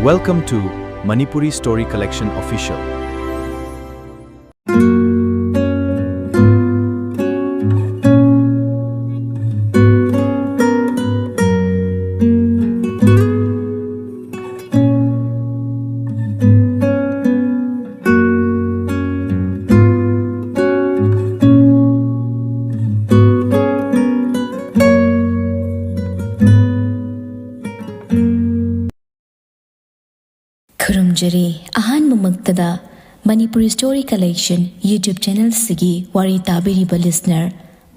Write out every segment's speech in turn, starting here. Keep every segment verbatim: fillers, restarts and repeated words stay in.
Welcome to Manipuri Story Collection Official. ꯈꯨꯔꯨꯝꯖꯔꯤ꯫ ꯑꯍꯥꯟꯕꯃꯛꯇꯗ Manipuri Story Collection YouTube channel ꯑꯁꯤꯒꯤ ꯋꯥꯔꯤ ꯇꯥꯕꯤꯔꯤꯕ listener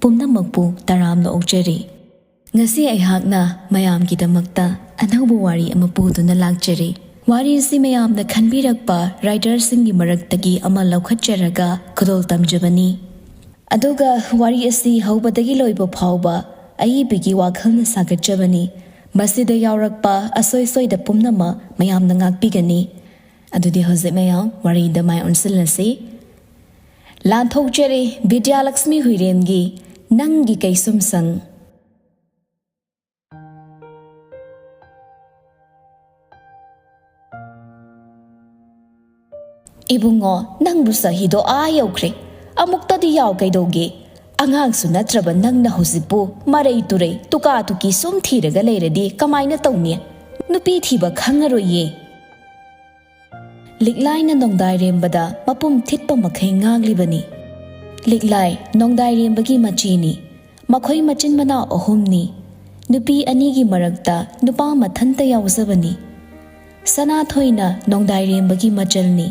ꯄꯨꯝꯅꯃꯛꯄꯨ ꯇꯔꯥꯝꯅ ꯑꯣꯛꯆꯔꯤ꯫ ꯉꯁꯤ ꯑꯩꯍꯥꯛꯅ ꯃꯌꯥꯝꯒꯤꯗꯃꯛꯇ ꯑꯅꯧꯕ ꯋꯥꯔꯤ ꯑꯃ ꯄꯨꯗꯨꯅ ꯂꯥꯛꯆꯔꯤ꯫ ꯋꯥꯔꯤ ꯑꯁꯤ ꯃꯌꯥꯝꯅ ꯈꯟꯕꯤꯔꯛꯄ writer ꯁꯤꯡꯒꯤ ꯃꯔꯛꯇꯒꯤ ꯑꯃ ꯂꯧꯈꯠꯆꯔꯒ ꯈꯨꯗꯣꯜ ꯇꯝꯖꯕꯅꯤ꯫ ꯑꯗꯨꯒ ꯋꯥꯔꯤ ꯑꯁꯤ ꯍꯧꯕꯗꯒꯤ ꯂꯣꯏꯕ ꯐꯥꯎꯕ ꯑꯏꯕꯒꯤ ꯋꯥꯈꯜꯅ ꯁꯥꯒꯠꯆꯕꯅꯤ꯫ ꯃꯁꯤꯗ ꯌꯥꯎꯔꯛꯄ ꯑꯁꯣꯏ ꯁꯣꯏꯗ ꯄꯨꯝꯅꯃꯛ ꯃꯌꯥꯝꯅ ꯉꯥꯛꯄꯤꯒꯅꯤ꯫ ꯑꯗꯨꯗꯤ ꯍꯧꯖꯤꯛ ꯃꯌꯥꯝ ꯋꯥꯔꯤꯗ ꯃꯥꯏ ꯑꯣꯟꯁꯤꯜꯂꯁꯤ꯫ ꯂꯥꯟꯊꯣꯛꯆꯔꯤ ꯕꯤꯗ꯭ꯌꯥꯂꯛꯁꯃꯤ ꯍꯨꯏꯔꯦꯟꯒꯤ ꯅꯪꯒꯤ ꯀꯩꯁꯨꯝꯁꯪ꯫ ꯏꯕꯨꯡꯉꯣ, ꯅꯪꯕꯨ ꯆꯍꯤꯗꯣ ꯑꯥ ꯌꯧꯈ꯭ꯔꯦ꯫ ꯑꯃꯨꯛꯇꯗꯤ ꯌꯥꯎ ꯀꯩꯗꯧꯒꯦ? ꯑꯉꯥꯡꯁꯨ ꯅꯠꯇ꯭ꯔꯕ ꯅꯪꯅ ꯍꯧꯖꯤꯛꯄꯨ ꯃꯔꯩ ꯇꯨꯔꯩ, ꯇꯨꯀꯥ ꯇꯨꯀꯤ ꯁꯨꯝ ꯊꯤꯔꯒ ꯂꯩꯔꯗꯤ ꯀꯃꯥꯏꯅ ꯇꯧꯅꯤ? ꯅꯨꯄꯤ ꯊꯤꯕ ꯈꯪꯉꯔꯣꯏꯌꯦ꯫ ꯂꯤꯛꯂꯥꯏꯅ ꯅꯣꯡꯗꯥꯏꯔꯦꯝꯕꯗ ꯃꯄꯨꯝ ꯊꯤꯠꯄ ꯃꯈꯩ ꯉꯥꯡꯂꯤꯕꯅꯤ꯫ ꯂꯤꯛꯂꯥꯏ ꯅꯣꯡꯗꯥꯏꯔꯦꯝꯕꯒꯤ ꯃꯆꯦꯅꯤ꯫ ꯃꯈꯣꯏ ꯃꯆꯤꯟ ꯃꯅꯥꯎ ꯑꯍꯨꯝꯅꯤ꯫ ꯅꯨꯄꯤ ꯑꯅꯤꯒꯤ ꯃꯔꯛꯇ ꯅꯨꯄꯥ ꯃꯊꯟꯇ ꯌꯥꯎꯖꯕꯅꯤ꯫ ꯁꯅꯥꯊꯣꯏꯅ ꯅꯣꯡꯗꯥꯏꯔꯦꯝꯕꯒꯤ ꯃꯆꯜꯅꯤ꯫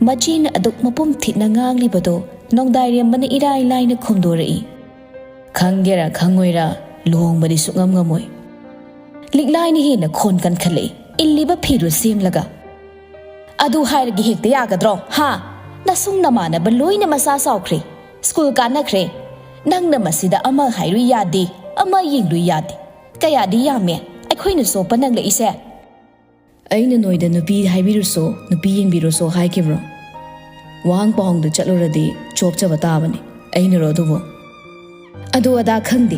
ꯃꯆꯦꯅ ꯑꯗꯨꯛ ꯃꯄꯨꯝ ꯊꯤꯠꯅ ꯉꯥꯡꯂꯤꯕꯗꯣ ꯅꯣꯡꯗꯥꯏꯔꯦꯝꯕꯅ ꯏꯔꯥꯏ ꯂꯥꯏꯅ ꯈꯨꯝꯗꯣꯔꯛꯏ꯫ ꯈꯪꯒꯦꯔꯥ ꯈꯪꯉꯣꯏꯔꯥ, ꯂꯨꯍꯣꯡꯕꯗꯤ ꯁꯨꯛꯉꯝ ꯉꯝꯃꯣꯏ꯫ ꯂꯤꯛꯂꯥꯏꯅ ꯍꯦꯟꯅ ꯈꯣꯟ ꯀꯟꯈꯠꯂꯛꯏ꯫ ꯏꯜꯂꯤꯕ ꯐꯤꯔꯨ ꯁꯦꯝꯂꯒ꯫ ꯑꯗꯨ ꯍꯥꯏꯔꯒ ꯍꯦꯛꯇ ꯌꯥꯒꯗ꯭ꯔꯣ? ꯍꯥ? ꯅꯁꯨꯡ ꯅꯃꯥꯟꯅꯕ ꯂꯣꯏꯅ ꯃꯆꯥ ꯆꯥꯎꯈ꯭ꯔꯦ, ꯁ꯭ꯀꯨꯜ ꯀꯥꯟꯅꯈ꯭ꯔꯦ꯫ ꯅꯪꯅ ꯃꯁꯤꯗ ꯑꯃ ꯍꯥꯏꯔꯨ ꯌꯥꯗꯦ, ꯑꯃ ꯌꯦꯡꯂꯨ ꯌꯥꯗꯦ꯫ ꯀꯌꯥꯗꯤ ꯌꯥꯝꯃꯦ ꯑꯩꯈꯣꯏꯅ ꯆꯣꯞꯄ ꯅꯪꯂꯛꯏꯁꯦ꯫ ꯑꯩꯅ ꯅꯣꯏꯗ ꯅꯨꯄꯤ ꯍꯥꯏꯕꯤꯔꯨꯁꯣ, ꯅꯨꯄꯤ ꯌꯦꯡꯕꯤꯔꯨꯁꯣ ꯍꯥꯏꯈꯤꯕ꯭ꯔꯣ? ꯋꯥꯍꯪ ꯄꯥꯎꯍꯪꯗ ꯆꯠꯂꯨꯔꯗꯤ ꯆꯣꯞꯆꯕ ꯇꯥꯕꯅꯤ꯫ ꯑꯩꯅꯔꯣ ꯑꯗꯨꯕꯨ? ꯑꯗꯨ ꯑꯗꯥ ꯈꯪꯗꯦ꯫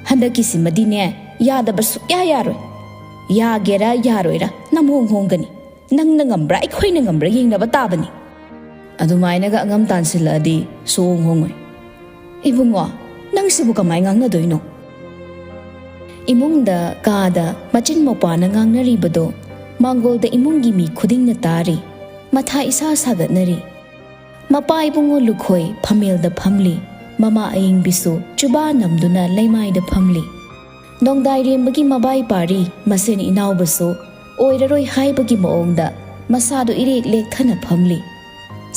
ꯍꯟꯗꯛꯀꯤꯁꯤꯃꯗꯤꯅꯦ, ꯌꯥꯗꯕ ꯁꯨꯛꯌꯥ ꯌꯥꯔꯣꯏ꯫ ꯌꯥꯒꯦꯔꯥ ꯌꯥꯔꯣꯏꯔꯥ ꯅꯝꯍꯣꯡ ꯍꯣꯡꯒꯅꯤ꯫ ꯅꯪꯅ ꯉꯝꯕ꯭ꯔꯥ ꯑꯩꯈꯣꯏꯅ ꯉꯝꯕ꯭ꯔꯥ ꯌꯦꯡꯅꯕ ꯇꯥꯕꯅꯤ꯫ ꯑꯗꯨꯃꯥꯏꯅꯒ ꯑꯉꯝ ꯇꯥꯟꯁꯤꯜꯂꯛꯑꯗꯤ ꯁꯨꯍꯣꯡ ꯍꯣꯡꯉꯣꯏ꯫ ꯏꯕꯨꯡꯉꯣ, ꯅꯪꯁꯤꯕꯨ ꯀꯃꯥꯏ ꯉꯥꯡꯅꯗꯣꯏꯅꯣ? ꯏꯃꯨꯡꯗ ꯀꯥꯗ ꯃꯆꯤꯟ ꯃꯧꯄꯥꯅ ꯉꯥꯡꯅꯔꯤꯕꯗꯣ ꯃꯥꯡꯒꯣꯜꯗ ꯏꯃꯨꯡꯒꯤ ꯃꯤ ꯈꯨꯗꯤꯡꯅ ꯇꯥꯔꯤ꯫ ꯃꯊꯥ ꯏꯁꯥ ꯁꯥꯒꯠꯅꯔꯤ꯫ ꯃꯄꯥ ꯏꯕꯨꯡꯉꯣ ꯂꯨꯈꯣꯏ ꯐꯝꯃꯦꯜꯗ ꯐꯝꯂꯤ꯫ ꯃꯃꯥ ꯑꯌꯤꯡꯕꯤꯁꯨ ꯆꯨꯕꯥ ꯅꯝꯗꯨꯅ ꯂꯩꯃꯥꯏꯗ ꯐꯝꯂꯤ꯫ ꯅꯣꯡꯗꯥꯏꯔꯦꯝꯕꯒꯤ ꯃꯕꯥꯏ ꯄꯥꯔꯤ ꯃꯁꯦꯟ ꯏꯅꯥꯎꯕꯁꯨ ꯑꯣꯏꯔꯔꯣꯏ ꯍꯥꯏꯕꯒꯤ ꯃꯑꯣꯡꯗ ꯃꯁꯥꯗꯨ ꯏꯔꯦꯛ ꯂꯦꯛꯊꯅ ꯐꯝꯂꯤ꯫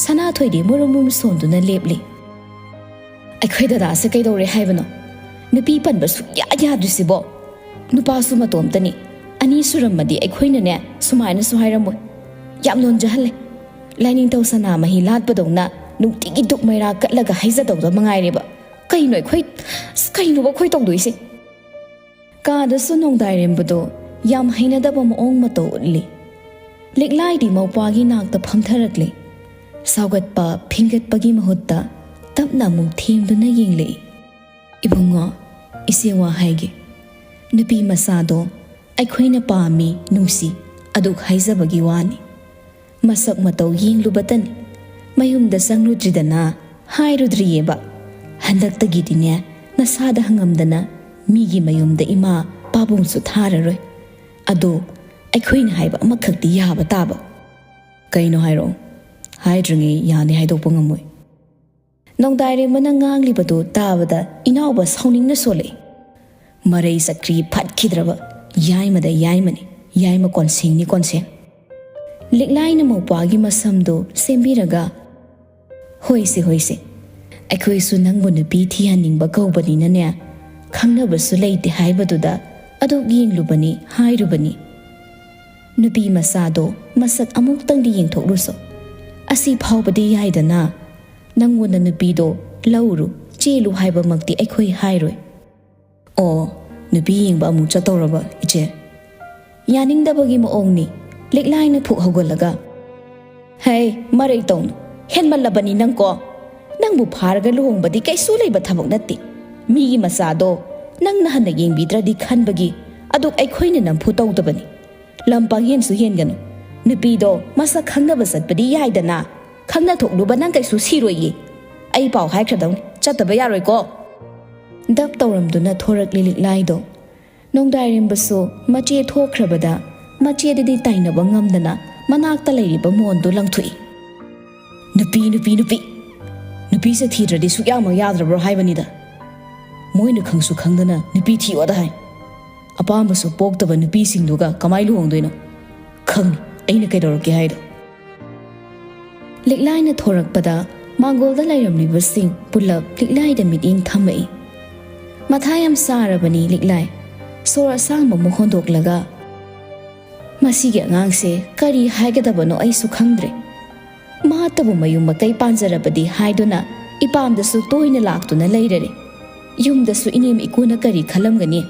ꯁꯅꯥꯊꯣꯏꯗꯤ ꯃꯨꯔꯨꯝ ꯃꯨꯔꯨꯝ ꯁꯣꯟꯗꯨꯅ ꯂꯦꯞꯂꯤ꯫ "ꯑꯩꯈꯣꯏ ꯗꯗꯥꯁꯦ ꯀꯩꯗꯧꯔꯦ ꯍꯥꯏꯕꯅꯣ? ꯅꯨꯄꯤ ꯄꯟꯕ ꯁꯨꯛꯌꯥ ꯌꯥꯗ꯭ꯔꯤꯁꯤꯕꯣ? ꯅꯨꯄꯥꯁꯨ ꯃꯇꯣꯝꯇꯅꯤ꯫ ꯑꯅꯤ ꯁꯨꯔꯝꯃꯗꯤ ꯑꯩꯈꯣꯏꯅꯅꯦ ꯁꯨꯃꯥꯏꯅꯁꯨ ꯍꯥꯏꯔꯝꯃꯣꯏ꯫ ꯌꯥꯝ ꯅꯣꯟꯖꯍꯜꯂꯦ꯫ ꯂꯥꯏꯅꯤꯡꯊꯧ ꯁꯅꯥꯃꯍꯤ ꯂꯥꯠꯄꯗꯧꯅ ꯅꯨꯡꯇꯤꯒꯤ ꯗꯨꯛ ꯃꯩꯔꯥ ꯀꯠꯂꯒ ꯍꯥꯏꯖꯗꯧꯗ ꯃꯉꯥꯏꯔꯦꯕ꯫ ꯀꯩꯅꯣ ꯑꯩꯈꯣꯏ, ꯑꯁ, ꯀꯩꯅꯣꯕ ꯑꯩꯈꯣꯏ ꯇꯧꯗꯣꯏꯁꯦ?" ꯀꯥꯗꯁꯨ ꯅꯣꯡꯗꯥꯏꯔꯦꯝꯕꯗꯣ ꯌꯥꯝ ꯍꯩꯅꯗꯕ ꯃꯑꯣꯡ ꯃꯇꯧ ꯎꯠꯂꯤ꯫ ꯂꯤꯛꯂꯥꯏꯗꯤ ꯃꯧꯄ꯭ꯋꯥꯒꯤ ꯅꯥꯛꯇ ꯐꯝꯊꯔꯛꯂꯦ꯫ ꯁꯥꯎꯒꯠꯄ ꯐꯤꯡꯒꯠꯄꯒꯤ ꯃꯍꯨꯠꯇ ꯇꯞꯅ ꯑꯃꯨꯛ ꯊꯦꯝꯗꯨꯅ ꯌꯦꯡꯂꯛꯏ꯫ "ꯏꯕꯨꯡꯉꯣ, ꯏꯆꯦ ꯋꯥ ꯍꯥꯏꯒꯦ꯫ ꯅꯨꯄꯤ ꯃꯆꯥꯗꯣ ꯑꯩꯈꯣꯏꯅ ꯄꯥꯝꯃꯤ, ꯅꯨꯡꯁꯤ, ꯑꯗꯨꯛ ꯍꯥꯏꯖꯕꯒꯤ ꯋꯥꯅꯤ꯫ ꯃꯁꯛ ꯃꯇꯧ ꯌꯦꯡꯂꯨꯕꯇꯅꯤ꯫ ꯃꯌꯨꯝꯗ ꯆꯪꯂꯨꯗ꯭ꯔꯤꯗꯅ ꯍꯥꯏꯔꯨꯗ꯭ꯔꯤꯌꯦꯕ꯫ ꯍꯟꯗꯛꯇꯒꯤꯗꯤꯅꯦ ꯅꯁꯥꯗ ꯍꯪꯉꯝꯗꯅ ꯃꯤꯒꯤ ꯃꯌꯨꯝꯗ ꯏꯃꯥ ꯄꯥꯕꯨꯡꯁꯨ ꯊꯥꯔꯔꯣꯏ꯫ ꯑꯗꯣ ꯑꯩꯈꯣꯏꯅ ꯍꯥꯏꯕ ꯑꯃꯈꯛꯇꯤ ꯌꯥꯕ ꯇꯥꯕ꯫" "ꯀꯩꯅꯣ ꯍꯥꯏꯔꯛꯑꯣ꯫ ꯍꯥꯏꯗ꯭ꯔꯤꯉꯩ ꯌꯥꯅꯤ ꯍꯥꯏꯗꯣꯛꯄ ꯉꯝꯃꯣꯏ꯫" ꯅꯣꯡꯗꯥꯏꯔꯦꯝꯕꯅ ꯉꯥꯡꯂꯤꯕꯗꯨ ꯇꯥꯕꯗ ꯏꯅꯥꯎꯕ ꯁꯥꯎꯅꯤꯡꯅ ꯁꯣꯜꯂꯛꯏ꯫ ꯃꯔꯩ ꯆꯀ꯭ꯔꯤ ꯐꯠꯈꯤꯗ꯭ꯔꯕ ꯌꯥꯏꯃꯗ ꯌꯥꯏꯃꯅꯤ, ꯌꯥꯏꯃ ꯀꯣꯟꯁꯦꯡꯅꯤ ꯀꯣꯟꯁꯦꯡ꯫ ꯂꯤꯛꯂꯥꯏꯅ ꯃꯧꯄ꯭ꯋꯥꯒꯤ ꯃꯁꯝꯗꯨ ꯁꯦꯝꯕꯤꯔꯒ, "ꯍꯣꯏꯁꯦ, ꯍꯣꯏꯁꯦ, ꯑꯩꯈꯣꯏꯁꯨ ꯅꯪꯕꯨ ꯅꯨꯄꯤ ꯊꯤꯍꯟꯅꯤꯡꯕ ꯀꯧꯕꯅꯤꯅꯅꯦ, ꯈꯪꯅꯕꯁꯨ ꯂꯩꯇꯦ ꯍꯥꯏꯕꯗꯨꯗ ꯑꯗꯨꯛ ꯌꯦꯡꯂꯨꯕꯅꯤ, ꯍꯥꯏꯔꯨꯕꯅꯤ꯫ ꯅꯨꯄꯤ ꯃꯆꯥꯗꯣ ꯃꯁꯛ ꯑꯃꯨꯛꯇꯪꯗꯤ ꯌꯦꯡꯊꯣꯛꯂꯨꯁꯣ꯫ ꯑꯁꯤ ꯐꯥꯎꯕꯗꯤ ꯌꯥꯏꯗꯅ꯫ ꯅꯪꯉꯣꯟꯗ ꯅꯨꯄꯤꯗꯣ ꯂꯧꯔꯨ, ꯆꯦꯜꯂꯨ ꯍꯥꯏꯕꯃꯛꯇꯤ ꯑꯩꯈꯣꯏ ꯍꯥꯏꯔꯣꯏ꯫" "ꯑꯣ, ꯅꯨꯄꯤ ꯌꯦꯡꯕ ꯑꯃꯨꯛ ꯆꯠꯇꯧꯔꯕ, ꯏꯆꯦ?" ꯌꯥꯅꯤꯡꯗꯕꯒꯤ ꯃꯑꯣꯡꯅꯤ꯫ ꯂꯤꯛꯂꯥꯏꯅ ꯐꯨꯛ ꯍꯧꯒꯠꯂꯒ, "ꯍꯩ, ꯃꯔꯩ ꯇꯧꯅꯨ꯫ ꯍꯦꯟꯃꯜꯂꯕꯅꯤ ꯅꯪꯀꯣ꯫ ꯅꯪꯕꯨ ꯐꯥꯔꯒ ꯂꯨꯍꯣꯡꯕꯗꯤ ꯀꯩꯁꯨ ꯂꯩꯕ ꯊꯕꯛ ꯅꯠꯇꯦ꯫ ꯃꯤꯒꯤ ꯃꯆꯥꯗꯣ ꯅꯪꯅ ꯍꯟꯅ ꯌꯦꯡꯕꯤꯗ꯭ꯔꯗꯤ ꯈꯟꯕꯒꯤ ꯑꯗꯨ ꯑꯩꯈꯣꯏꯅ ꯅꯝꯐꯨ ꯇꯧꯗꯕꯅꯤ꯫ ꯂꯝ ꯄꯪꯍꯦꯟꯁꯨ ꯍꯦꯟꯒꯅꯨ꯫ ꯅꯨꯄꯤꯗꯣ ꯃꯁꯛ ꯈꯪꯅꯕ ꯆꯠꯄꯗꯤ ꯌꯥꯏꯗꯅ꯫ ꯈꯪꯅ ꯊꯣꯛꯂꯨꯕ ꯅꯪ ꯀꯩꯁꯨ ꯁꯤꯔꯣꯏꯌꯦ꯫ ꯑꯩ ꯄꯥꯎ ꯍꯥꯏꯈ꯭ꯔꯗꯧꯅꯤ, ꯆꯠꯇꯕ ꯌꯥꯔꯣꯏꯀꯣ꯫ ꯗꯞ ꯇꯧꯔꯝꯗꯨꯅ ꯊꯣꯔꯛꯂꯤ ꯂꯤꯛꯂꯥꯏꯗꯣ꯫ ꯅꯣꯡꯗꯥꯏꯔꯦꯝꯕꯁꯨ ꯃꯆꯦ ꯊꯣꯛꯈ꯭ꯔꯕꯗ ꯃꯆꯦꯗꯗꯤ ꯇꯥꯏꯅꯕ ꯉꯝꯗꯅ ꯃꯅꯥꯛꯇ ꯂꯩꯔꯤꯕ ꯃꯣꯟꯗꯣ ꯂꯪꯊꯣꯛꯏ꯫ "ꯅꯨꯄꯤ, ꯅꯨꯄꯤ, ꯅꯨꯄꯤ! ꯅꯨꯄꯤꯁꯦ ꯊꯤꯗ꯭ꯔꯗꯤ ꯁꯨꯛꯌꯥꯃꯛ ꯌꯥꯗ꯭ꯔꯕ꯭ꯔꯣ ꯍꯥꯏꯕꯅꯤꯗ꯫ ꯃꯣꯏꯅ ꯈꯪꯁꯨ ꯈꯪꯗꯅ ꯅꯨꯄꯤ ꯊꯤꯌꯣꯗ ꯍꯥꯏ꯫ ꯑꯄꯥꯝꯕꯁꯨ ꯄꯣꯛꯇꯕ ꯅꯨꯄꯤꯁꯤꯡꯗꯨꯒ ꯀꯃꯥꯏ ꯂꯨꯍꯣꯡꯗꯣꯏꯅꯣ? ꯈꯪꯅꯤ ꯑꯩꯅ ꯀꯩꯗꯧꯔꯛꯀꯦ ꯍꯥꯏꯗꯣ꯫" ꯂꯤꯛꯂꯥꯏꯅ ꯊꯣꯔꯛꯄꯗ ꯃꯥꯡꯒꯣꯜꯗ ꯂꯩꯔꯝꯂꯤꯕꯁꯤꯡ ꯄꯨꯂꯞ ꯂꯤꯛꯂꯥꯏꯗ ꯃꯤꯠꯌꯦꯡ ꯊꯝꯃꯛꯏ꯫ ꯃꯊꯥ ꯌꯥꯝ ꯁꯥꯔꯕꯅꯤ ꯂꯤꯛꯂꯥꯏ꯫ ꯁꯣꯔ ꯑꯁꯥꯡꯕ ꯑꯃ ꯍꯣꯟꯗꯣꯛꯂꯒ, "ꯃꯁꯤꯒꯤ ꯑꯉꯥꯡꯁꯦ ꯀꯔꯤ ꯍꯥꯏꯒꯗꯕꯅꯣ ꯑꯩꯁꯨ ꯈꯪꯗ꯭ꯔꯦ꯫ ꯃꯍꯥꯛꯇꯕꯨ ꯃꯌꯨꯝ ꯃꯀꯩ ꯄꯥꯟꯖꯔꯕꯗꯤ ꯍꯥꯏꯗꯨꯅ ꯏꯄꯥꯝꯗꯁꯨ ꯇꯣꯏꯅ ꯂꯥꯛꯇꯨꯅ ꯂꯩꯔꯔꯦ꯫ ꯌꯨꯝꯗꯁꯨ ꯏꯅꯦꯝ ꯏꯀꯨꯅ ꯀꯔꯤ ꯈꯜꯂꯝꯒꯅꯤ?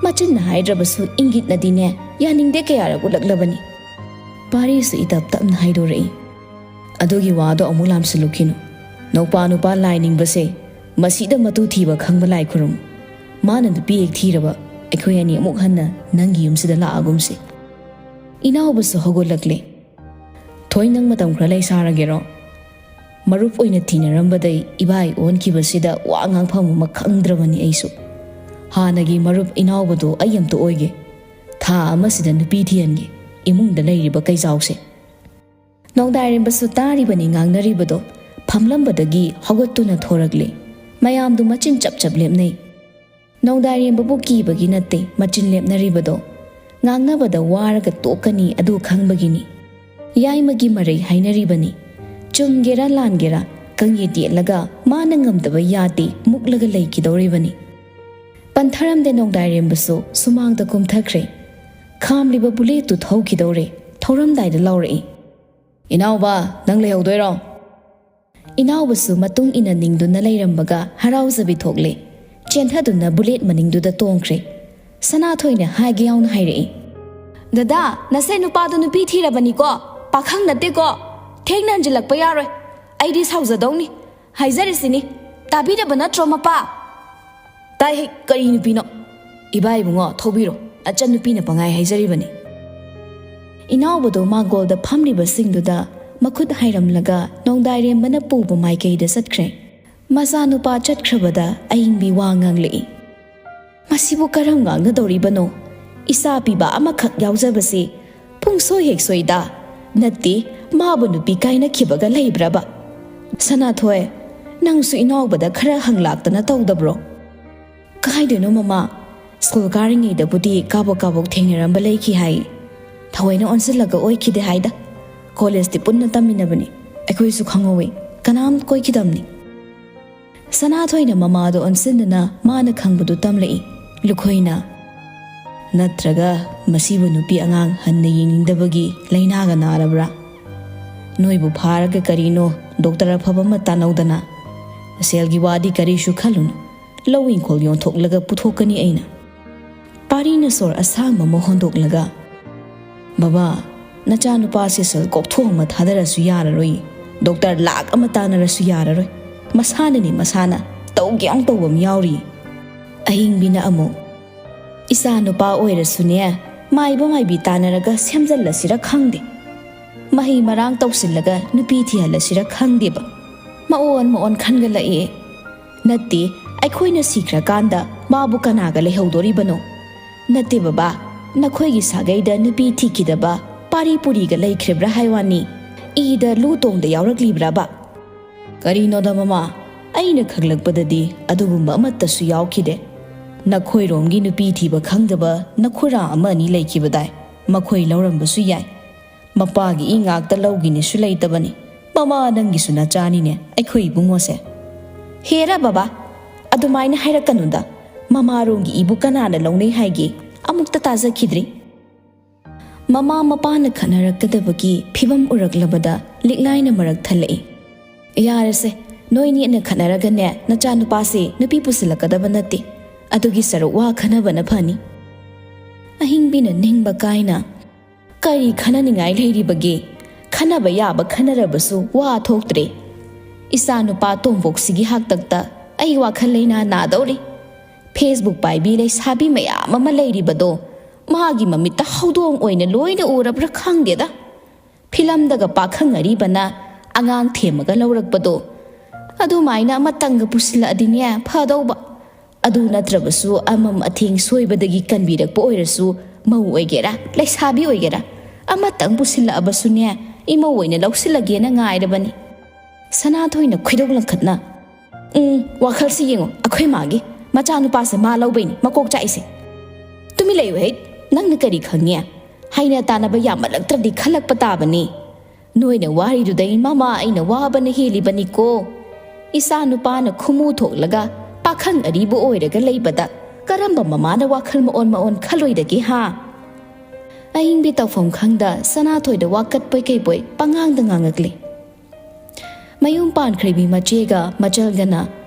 ꯃꯆꯤꯟꯅ ꯍꯥꯏꯗ꯭ꯔꯕꯁꯨ ꯏꯪꯒꯤꯠꯅꯗꯤꯅꯦ ꯌꯥꯅꯤꯡꯗꯦ ꯀꯌꯥꯔꯛ ꯎꯠꯂꯛꯂꯕꯅꯤ꯫" ꯄꯥꯔꯤꯁꯨ ꯏꯇꯞ ꯇꯞꯅ ꯍꯥꯏꯗꯣꯔꯛꯏ꯫ "ꯑꯗꯨꯒꯤ ꯋꯥꯗꯣ ꯑꯃꯨꯛ ꯂꯥꯝꯁꯤꯜꯂꯨꯈꯤꯅꯨ꯫ ꯅꯧꯄꯥ ꯅꯨꯄꯥ ꯂꯥꯏ ꯅꯤꯡꯕꯁꯦ ꯃꯁꯤꯗ ꯃꯇꯨ ꯊꯤꯕ ꯈꯪꯕ ꯂꯥꯏ ꯈꯨꯔꯨꯝ꯫ ꯃꯥꯅ ꯅꯨꯄꯤ ꯍꯦꯛ ꯊꯤꯔꯕ ꯑꯩꯈꯣꯏ ꯑꯅꯤ ꯑꯃꯨꯛ ꯍꯟꯅ ꯅꯪꯒꯤ ꯌꯨꯝꯁꯤꯗ ꯂꯥꯛꯑꯒꯨꯝꯁꯤ꯫" ꯏꯅꯥꯎꯕꯁꯨ ꯍꯧꯒꯠꯂꯛꯂꯦ꯫ "ꯊꯣꯏ, ꯅꯪ ꯃꯇꯝ ꯈꯔ ꯂꯩ ꯁꯥꯔꯒꯦꯔꯣ? ꯃꯔꯨꯞ ꯑꯣꯏꯅ ꯇꯤꯟꯅꯔꯝꯕꯗꯩ ꯏꯕꯥꯏ ꯑꯣꯟꯈꯤꯕꯁꯤꯗ ꯋꯥ ꯉꯥꯡꯐꯝ ꯑꯃ ꯈꯪꯗ꯭ꯔꯕꯅꯤ ꯑꯩꯁꯨ꯫ ꯍꯥꯟꯅꯒꯤ ꯃꯔꯨꯞ ꯏꯅꯥꯎꯕꯗꯣ ꯑꯩ ꯑꯝꯇ ꯑꯣꯏꯒꯦ꯫ ꯊꯥ ꯑꯃꯁꯤꯗ ꯅꯨꯄꯤ ꯊꯤꯍꯟꯒꯦ ꯏꯃꯨꯡꯗ ꯂꯩꯔꯤꯕ ꯀꯩꯖꯥꯎꯁꯦ꯫" ꯅꯣꯡꯗꯥꯏꯔꯦꯝꯕꯁꯨ ꯇꯥꯔꯤꯕꯅꯤ ꯉꯥꯡꯅꯔꯤꯕꯗꯣ꯫ ꯐꯝꯂꯝꯕꯗꯒꯤ ꯍꯧꯒꯠꯇꯨꯅ ꯊꯣꯔꯛꯂꯦ꯫ ꯃꯌꯥꯝꯗꯨ ꯃꯆꯤꯟ ꯆꯞ ꯆꯞ ꯂꯦꯞꯅꯩ꯫ ꯅꯣꯡꯗꯥꯏꯔꯦꯝꯕꯕꯨ ꯀꯤꯕꯒꯤ ꯅꯠꯇꯦ ꯃꯆꯤꯟ ꯂꯦꯞꯅꯔꯤꯕꯗꯣ꯫ ꯉꯥꯡꯅꯕꯗ ꯋꯥꯔꯒ ꯇꯣꯛꯀꯅꯤ ꯑꯗꯨ ꯈꯪꯕꯒꯤꯅꯤ꯫ ꯌꯥꯏꯃꯒꯤ ꯃꯔꯩ ꯍꯥꯏꯅꯔꯤꯕꯅꯤ꯫ ꯆꯨꯝꯒꯦꯔꯥ ꯂꯥꯟꯒꯦꯔꯥ, ꯀꯪꯌꯦꯠ ꯌꯦꯠꯂꯒ ꯃꯥꯅ ꯉꯝꯗꯕ ꯌꯥꯗꯦ ꯃꯨꯛꯂꯒ ꯂꯩꯈꯤꯗꯧꯔꯤꯕꯅꯤ꯫ ꯄꯟꯊꯔꯝꯗꯦ ꯅꯣꯡꯗꯥꯏꯔꯦꯝꯕꯁꯨ ꯁꯨꯃꯥꯡꯗ ꯀꯨꯝꯊꯈ꯭ꯔꯦ꯫ ꯈꯥꯝꯂꯤꯕ ꯕꯨꯂꯦꯠꯇꯨ ꯊꯧꯈꯤꯗꯧꯔꯦ꯫ ꯊꯧꯔꯝꯗꯥꯏꯗ ꯂꯥꯎꯔꯛꯏ, "ꯏꯅꯥꯎꯕ, ꯅꯪ ꯂꯩꯍꯧꯗꯣꯏꯔꯣ?" ꯏꯅꯥꯎꯕꯁꯨ ꯃꯇꯨꯡ ꯏꯟꯅ ꯅꯤꯡꯗꯨꯅ ꯂꯩꯔꯝꯕꯒ ꯍꯔꯥꯎꯖꯕꯤ ꯊꯣꯛꯂꯦ꯫ ꯆꯦꯟꯊꯗꯨꯅ ꯕꯨꯂꯦꯠ ꯃꯅꯤꯡꯗꯨꯗ ꯇꯣꯡꯈ꯭ꯔꯦ꯫ ꯁꯅꯥꯊꯣꯏꯅ ꯍꯥꯏꯒꯦ ꯌꯥꯎꯅ ꯍꯥꯏꯔꯛꯏ, "ꯗꯗꯥ, ꯅꯁꯦ ꯅꯨꯄꯥꯗꯣ ꯅꯨꯄꯤ ꯊꯤꯔꯕꯅꯤꯀꯣ? ꯄꯥꯈꯪ ꯅꯠꯇꯦꯀꯣ? ꯊꯦꯡꯅ ꯍꯟꯖꯤꯜꯂꯛꯄ ꯌꯥꯔꯣꯏ꯫ ꯑꯩꯗꯤ ꯁꯥꯎꯖꯗꯧꯅꯤ꯫ ꯍꯥꯏꯖꯔꯤꯁꯤꯅꯤ꯫ ꯇꯥꯕꯤꯔꯕ ꯅꯠꯇ꯭ꯔꯣ, ꯃꯄꯥ?" "ꯇꯥꯏ ꯍꯦ, ꯀꯔꯤ ꯅꯨꯄꯤꯅꯣ? ꯏꯕꯥ ꯏꯕꯨꯡꯉꯣ, ꯊꯧꯕꯤꯔꯣ꯫ ꯑꯆꯟꯅꯨꯄꯤꯅ ꯄꯪꯍꯥꯏ ꯍꯥꯏꯖꯔꯤꯕꯅꯤ꯫ ꯏꯅꯥꯎꯕꯗꯣ ꯃꯥꯡꯒꯣꯜꯗ ꯐꯝꯂꯤꯕꯁꯤꯡꯗꯨꯗ ꯃꯈꯨꯠ ꯍꯥꯏꯔꯝꯂꯒ ꯅꯣꯡꯗꯥꯏꯔꯦꯝꯕꯅ ꯄꯨꯕ ꯃꯥꯏꯀꯩꯗ ꯆꯠꯈ꯭ꯔꯦ꯫ ꯃꯆꯥꯅꯨꯄꯥ ꯆꯠꯈ꯭ꯔꯕꯗ ꯑꯏꯪꯕꯤ ꯋꯥ ꯉꯥꯡꯂꯛꯏ꯫ "ꯃꯁꯤꯕꯨ ꯀꯔꯝ ꯉꯥꯡꯅꯗꯧꯔꯤꯕꯅꯣ? ꯏꯆꯥ ꯄꯤꯕ ꯑꯃꯈꯛ ꯌꯥꯎꯖꯕꯁꯤ ꯄꯨꯡꯁꯣꯏ ꯍꯦꯛ ꯁꯣꯏꯗ꯫ ꯅꯠꯇꯦ, ꯃꯥꯕꯨ ꯅꯨꯄꯤ ꯀꯥꯏꯅꯈꯤꯕꯒ ꯂꯩꯕ꯭ꯔꯕ? ꯁꯅꯥꯊꯣꯏ, ꯅꯪꯁꯨ ꯏꯅꯥꯎꯕꯗ ꯈꯔ ꯍꯪꯂꯥꯛꯇꯅ ꯇꯧꯗꯕ꯭ꯔꯣ?" "ꯀꯥꯏꯗꯣꯏꯅꯣ ꯃꯃꯥ? ꯁ꯭ꯀꯨꯜ ꯀꯥꯔꯤꯉꯩꯗꯕꯨꯗꯤ ꯀꯥꯕꯣꯛ ꯀꯥꯕꯣꯛ ꯊꯦꯡꯅꯔꯝꯕ ꯂꯩꯈꯤ ꯍꯥꯏ꯫ ꯊꯑꯣꯏꯅ ꯑꯣꯟꯁꯤꯜꯂꯒ ꯑꯣꯏꯈꯤꯗꯦ ꯍꯥꯏꯗ꯫ ꯀꯣꯂꯦꯖꯇꯤ ꯄꯨꯟꯅ ꯇꯝꯃꯤꯟꯅꯕꯅꯤ꯫ ꯑꯩꯈꯣꯏꯁꯨ ꯈꯪꯍꯧꯋꯤ꯫ ꯀꯅꯥꯝ ꯀꯣꯏꯈꯤꯗꯕꯅꯤ꯫" ꯁꯅꯥꯊꯣꯏꯅ ꯃꯃꯥꯗꯣ ꯑꯣꯟꯁꯤꯟꯗꯨꯅ ꯃꯥꯅ ꯈꯪꯕꯗꯨ ꯇꯝꯂꯛꯏ꯫ ꯂꯨꯈꯣꯏꯅ, "ꯅꯠꯇ꯭ꯔꯒ ꯃꯁꯤꯕꯨ ꯅꯨꯄꯤ ꯑꯉꯥꯡ ꯍꯟꯅ ꯌꯦꯡꯅꯤꯡꯗꯕꯒꯤ ꯂꯥꯏꯅꯥꯒ ꯅꯥꯔꯕ꯭ꯔꯥ? ꯅꯣꯏꯕꯨ ꯐꯥꯔꯒ ꯀꯔꯤꯅꯣ ꯗꯣꯛꯇꯔ ꯑꯐꯕ ꯑꯃ ꯇꯥꯟꯅꯧꯗꯅ꯫ ꯁꯦꯜꯒꯤ ꯋꯥꯗꯤ ꯀꯔꯤꯁꯨ ꯈꯜꯂꯨꯅꯨ꯫ ꯂꯧ ꯏꯪꯈꯣꯜ ꯌꯣꯟꯊꯣꯛꯂꯒ ꯄꯨꯊꯣꯛꯀꯅꯤ ꯑꯩꯅ꯫" ꯄꯥꯔꯤꯅ ꯁꯣꯔ ꯑꯁꯥꯡꯕ ꯑꯃ ꯍꯣꯟꯗꯣꯛꯂꯒ, "ꯕꯕꯥ, ꯅꯆꯥꯅꯨꯄꯥꯁꯦ ꯁꯦꯜ ꯀꯣꯛꯊꯣꯛ ꯑꯃ ꯊꯥꯗꯔꯁꯨ ꯌꯥꯔꯔꯣꯏ, ꯗꯣꯛꯇꯔ ꯂꯥꯛ ꯑꯃ ꯇꯥꯟꯅꯔꯁꯨ ꯌꯥꯔꯔꯣꯏ꯫ ꯃꯁꯥꯅꯅꯤ, ꯃꯁꯥꯅ ꯇꯧꯒꯦ ꯌꯥꯎ ꯇꯧꯕ ꯑꯃ ꯌꯥꯎꯔꯤ꯫" ꯑꯍꯤꯡꯕꯤꯅ ꯑꯃꯨꯛ, "ꯏꯆꯥ ꯅꯨꯄꯥ ꯑꯣꯏꯔꯁꯨꯅꯦ, ꯃꯥꯏꯕ ꯃꯥꯏꯕꯤ ꯇꯥꯟꯅꯔꯒ ꯁꯦꯝꯖꯜꯂꯁꯤꯔ ꯈꯪꯗꯦ꯫ ꯃꯍꯩ ꯃꯔꯥꯡ ꯇꯧꯁꯤꯜꯂꯒ ꯅꯨꯄꯤ ꯊꯤꯍꯜꯂꯁꯤꯔ ꯈꯪꯗꯦꯕ꯫ ꯃꯑꯣꯟ ꯃꯑꯣꯟ ꯈꯟꯒꯠꯂꯛꯑꯦ꯫ ꯅꯠꯇꯦ, ꯑꯩꯈꯣꯏꯅ ꯁꯤꯈ꯭ꯔꯀꯥꯟꯗ ꯃꯥꯕꯨ ꯀꯅꯥꯒ ꯂꯩꯍꯧꯗꯣꯔꯤꯕꯅꯣ? ꯅꯠꯇꯦ ꯕꯕꯥ, ꯅꯈꯣꯏꯒꯤ ꯁꯥꯒꯩꯗ ꯅꯨꯄꯤ ꯊꯤꯈꯤꯗꯕ ꯄꯥꯔꯤ ꯄꯨꯔꯤꯒ ꯂꯩꯈ꯭ꯔꯤꯕ꯭ꯔꯥ ꯍꯥꯏ ꯋꯥꯅꯤ, ꯏꯗ ꯂꯨ ꯇꯣꯡꯗ ꯌꯥꯎꯔꯛꯂꯤꯕ꯭ꯔꯕ?" "ꯀꯔꯤꯅꯣꯗ ꯃꯃꯥ, ꯑꯩꯅ ꯈꯪꯂꯛꯄꯗꯗꯤ ꯑꯗꯨꯒꯨꯝꯕ ꯑꯃꯠꯇꯁꯨ ꯌꯥꯎꯈꯤꯗꯦ꯫ ꯅꯈꯣꯏꯔꯣꯝꯒꯤ ꯅꯨꯄꯤ ꯊꯤꯕ ꯈꯪꯗꯕ ꯅꯈꯨꯔꯥ ꯑꯃ ꯑꯅꯤ ꯂꯩꯈꯤꯕꯗꯥꯏ, ꯃꯈꯣꯏ ꯂꯧꯔꯝꯕꯁꯨ ꯌꯥꯏ꯫ ꯃꯄꯥꯒꯤ ꯏ ꯉꯥꯛꯇ ꯂꯧꯒꯤꯅꯦꯁꯨ ꯂꯩꯇꯕꯅꯤ꯫ ꯃꯃꯥ, ꯅꯪꯒꯤꯁꯨ ꯅꯆꯥꯅꯤꯅꯦ ꯑꯩꯈꯣꯏ ꯏꯕꯨꯡꯉꯣꯁꯦ꯫" "ꯍꯦꯔꯥ ꯕꯕꯥ, ꯑꯗꯨꯃꯥꯏꯅ ꯍꯥꯏꯔꯛꯀꯅꯨꯗ꯫ ꯃꯃꯥꯔꯣꯝꯒꯤ ꯏꯕꯨ ꯀꯅꯥꯅ ꯂꯧꯅꯩ ꯍꯥꯏꯒꯦ? ꯑꯃꯨꯛꯇ ꯇꯥꯖꯈꯤꯗ꯭ꯔꯤ꯫" ꯃꯃꯥ ꯃꯄꯥꯅ ꯈꯠꯅꯔꯛꯀꯗꯕꯒꯤ ꯐꯤꯕꯝ ꯎꯔꯛꯂꯕꯗ ꯂꯤꯛꯂꯥꯏꯅ ꯃꯔꯛ ꯊꯜꯂꯛꯏ꯫ "ꯌꯥꯔꯦꯁꯦ, ꯅꯣꯏꯅꯤ ꯑꯅ ꯈꯠꯅꯔꯒꯅꯦ ꯅꯆꯥꯅꯨꯄꯥꯁꯦ ꯅꯨꯄꯤ ꯄꯨꯁꯤꯜꯂꯛꯀꯗꯕ ꯅꯠꯇꯦ꯫ ꯑꯗꯨꯒꯤ ꯁꯔꯨꯛ ꯋꯥ ꯈꯟꯅꯕꯅ ꯐꯅꯤ꯫" ꯑꯍꯤꯡꯕꯤꯅ ꯅꯤꯡꯕ ꯀꯥꯏꯅ, "ꯀꯔꯤ ꯈꯟꯅꯅꯤꯡꯉꯥꯏ ꯂꯩꯔꯤꯕꯒꯦ? ꯈꯟꯅꯕ ꯌꯥꯕ ꯈꯟꯅꯔꯕꯁꯨ ꯋꯥ ꯊꯣꯛꯇ꯭ꯔꯦ꯫ ꯏꯆꯥ ꯅꯨꯄꯥ ꯇꯣꯝꯄꯣꯛꯁꯤꯒꯤ ꯍꯥꯛꯇꯛꯇ ꯑꯩ ꯋꯥꯈꯜ ꯂꯩꯅꯥ ꯅꯥꯗꯧꯔꯤ꯫ Facebook ꯄꯥꯏꯕꯤ ꯂꯩꯁꯥꯕꯤ ꯃꯌꯥꯝ ꯑꯃ ꯂꯩꯔꯤꯕꯗꯣ ꯃꯥꯒꯤ ꯃꯃꯤꯠꯇ ꯍꯧꯗꯣꯡ ꯑꯣꯏꯅ ꯂꯣꯏꯅ ꯎꯔꯕ꯭ꯔꯥ ꯈꯪꯗꯦꯗ꯫ ꯐꯤꯂꯝꯗꯒ ꯄꯥꯈꯪ ꯑꯔꯤꯕꯅ ꯑꯉꯥꯡ ꯊꯦꯝꯃꯒ ꯂꯧꯔꯛꯄꯗꯣ, ꯑꯗꯨꯃꯥꯏꯅ ꯑꯃꯇꯪꯒ ꯄꯨꯁꯤꯜꯂꯛꯑꯗꯤꯅꯦ ꯐꯗꯧꯕ꯫ ꯑꯗꯨ ꯅꯠꯇ꯭ꯔꯕꯁꯨ ꯑꯃꯝ ꯑꯊꯦꯡ ꯁꯣꯏꯕꯗꯒꯤ ꯀꯟꯕꯤꯔꯛꯄ ꯑꯣꯏꯔꯁꯨ, ꯃꯧ ꯑꯣꯏꯒꯦꯔꯥ ꯂꯩꯁꯥꯕꯤ ꯑꯣꯏꯒꯦꯔꯥ, ꯑꯃꯇꯪ ꯄꯨꯁꯤꯜꯂꯛꯑꯕꯁꯨꯅꯦ ꯏꯃꯧ ꯑꯣꯏꯅ ꯂꯧꯁꯤꯜꯂꯒꯦꯅ ꯉꯥꯏꯔꯕꯅꯤ꯫ ꯁꯅꯥꯊꯣꯏꯅ ꯈꯣꯏꯗꯧ ꯂꯪꯈꯠꯅ, "ꯎꯝ, ꯋꯥꯈꯜꯁꯤ ꯌꯦꯡꯉꯣ, ꯑꯩꯈꯣꯏ ꯃꯥꯒꯤ ꯃꯆꯥꯅꯨꯄꯥꯁꯦ ꯃꯥ ꯂꯧꯕꯩꯅꯤ ꯃꯀꯣꯛ ꯆꯥꯛꯏꯁꯦ꯫ ꯇꯨꯃꯤꯟ ꯂꯩꯌꯨ ꯍꯦ, ꯅꯪꯅ ꯀꯔꯤ ꯈꯪꯉꯦ? ꯍꯩꯅ ꯇꯥꯟꯅꯕ ꯌꯥꯝꯃꯜꯂꯛꯇ꯭ꯔꯗꯤ ꯈꯜꯂꯛꯄ ꯇꯥꯕꯅꯤ꯫ ꯅꯣꯏꯅ ꯋꯥꯔꯤꯗꯨꯗꯩ ꯃꯃꯥ ꯑꯩꯅ ꯋꯥꯕꯅ ꯍꯦꯜꯂꯤꯕꯅꯤꯀꯣ꯫ ꯏꯆꯥ ꯅꯨꯄꯥꯅ ꯈꯨꯃꯨ ꯊꯣꯛꯂꯒ ꯄꯥꯈꯪ ꯑꯔꯤꯕ ꯑꯣꯏꯔꯒ ꯂꯩꯕꯗ ꯀꯔꯝꯕ ꯃꯃꯥꯅ ꯋꯥꯈꯜ ꯃꯑꯣꯟ ꯃꯑꯣꯟ ꯈꯜꯂꯣꯏꯗꯒꯦ ꯍꯥ?" ꯑꯏꯪꯕꯤ ꯇꯧꯐꯝ ꯈꯪꯗ ꯁꯅꯥꯊꯣꯏꯗ ꯋꯥꯀꯠꯄꯣꯏ ꯀꯩꯕꯣꯏ ꯄꯉꯥꯡꯗ ꯉꯥꯡꯉꯛꯂꯦ꯫ ꯃꯌꯨꯝ ꯄꯥꯟꯈ꯭ꯔꯤꯕꯤ ꯃꯆꯦꯒ ꯃꯆꯜꯒꯅ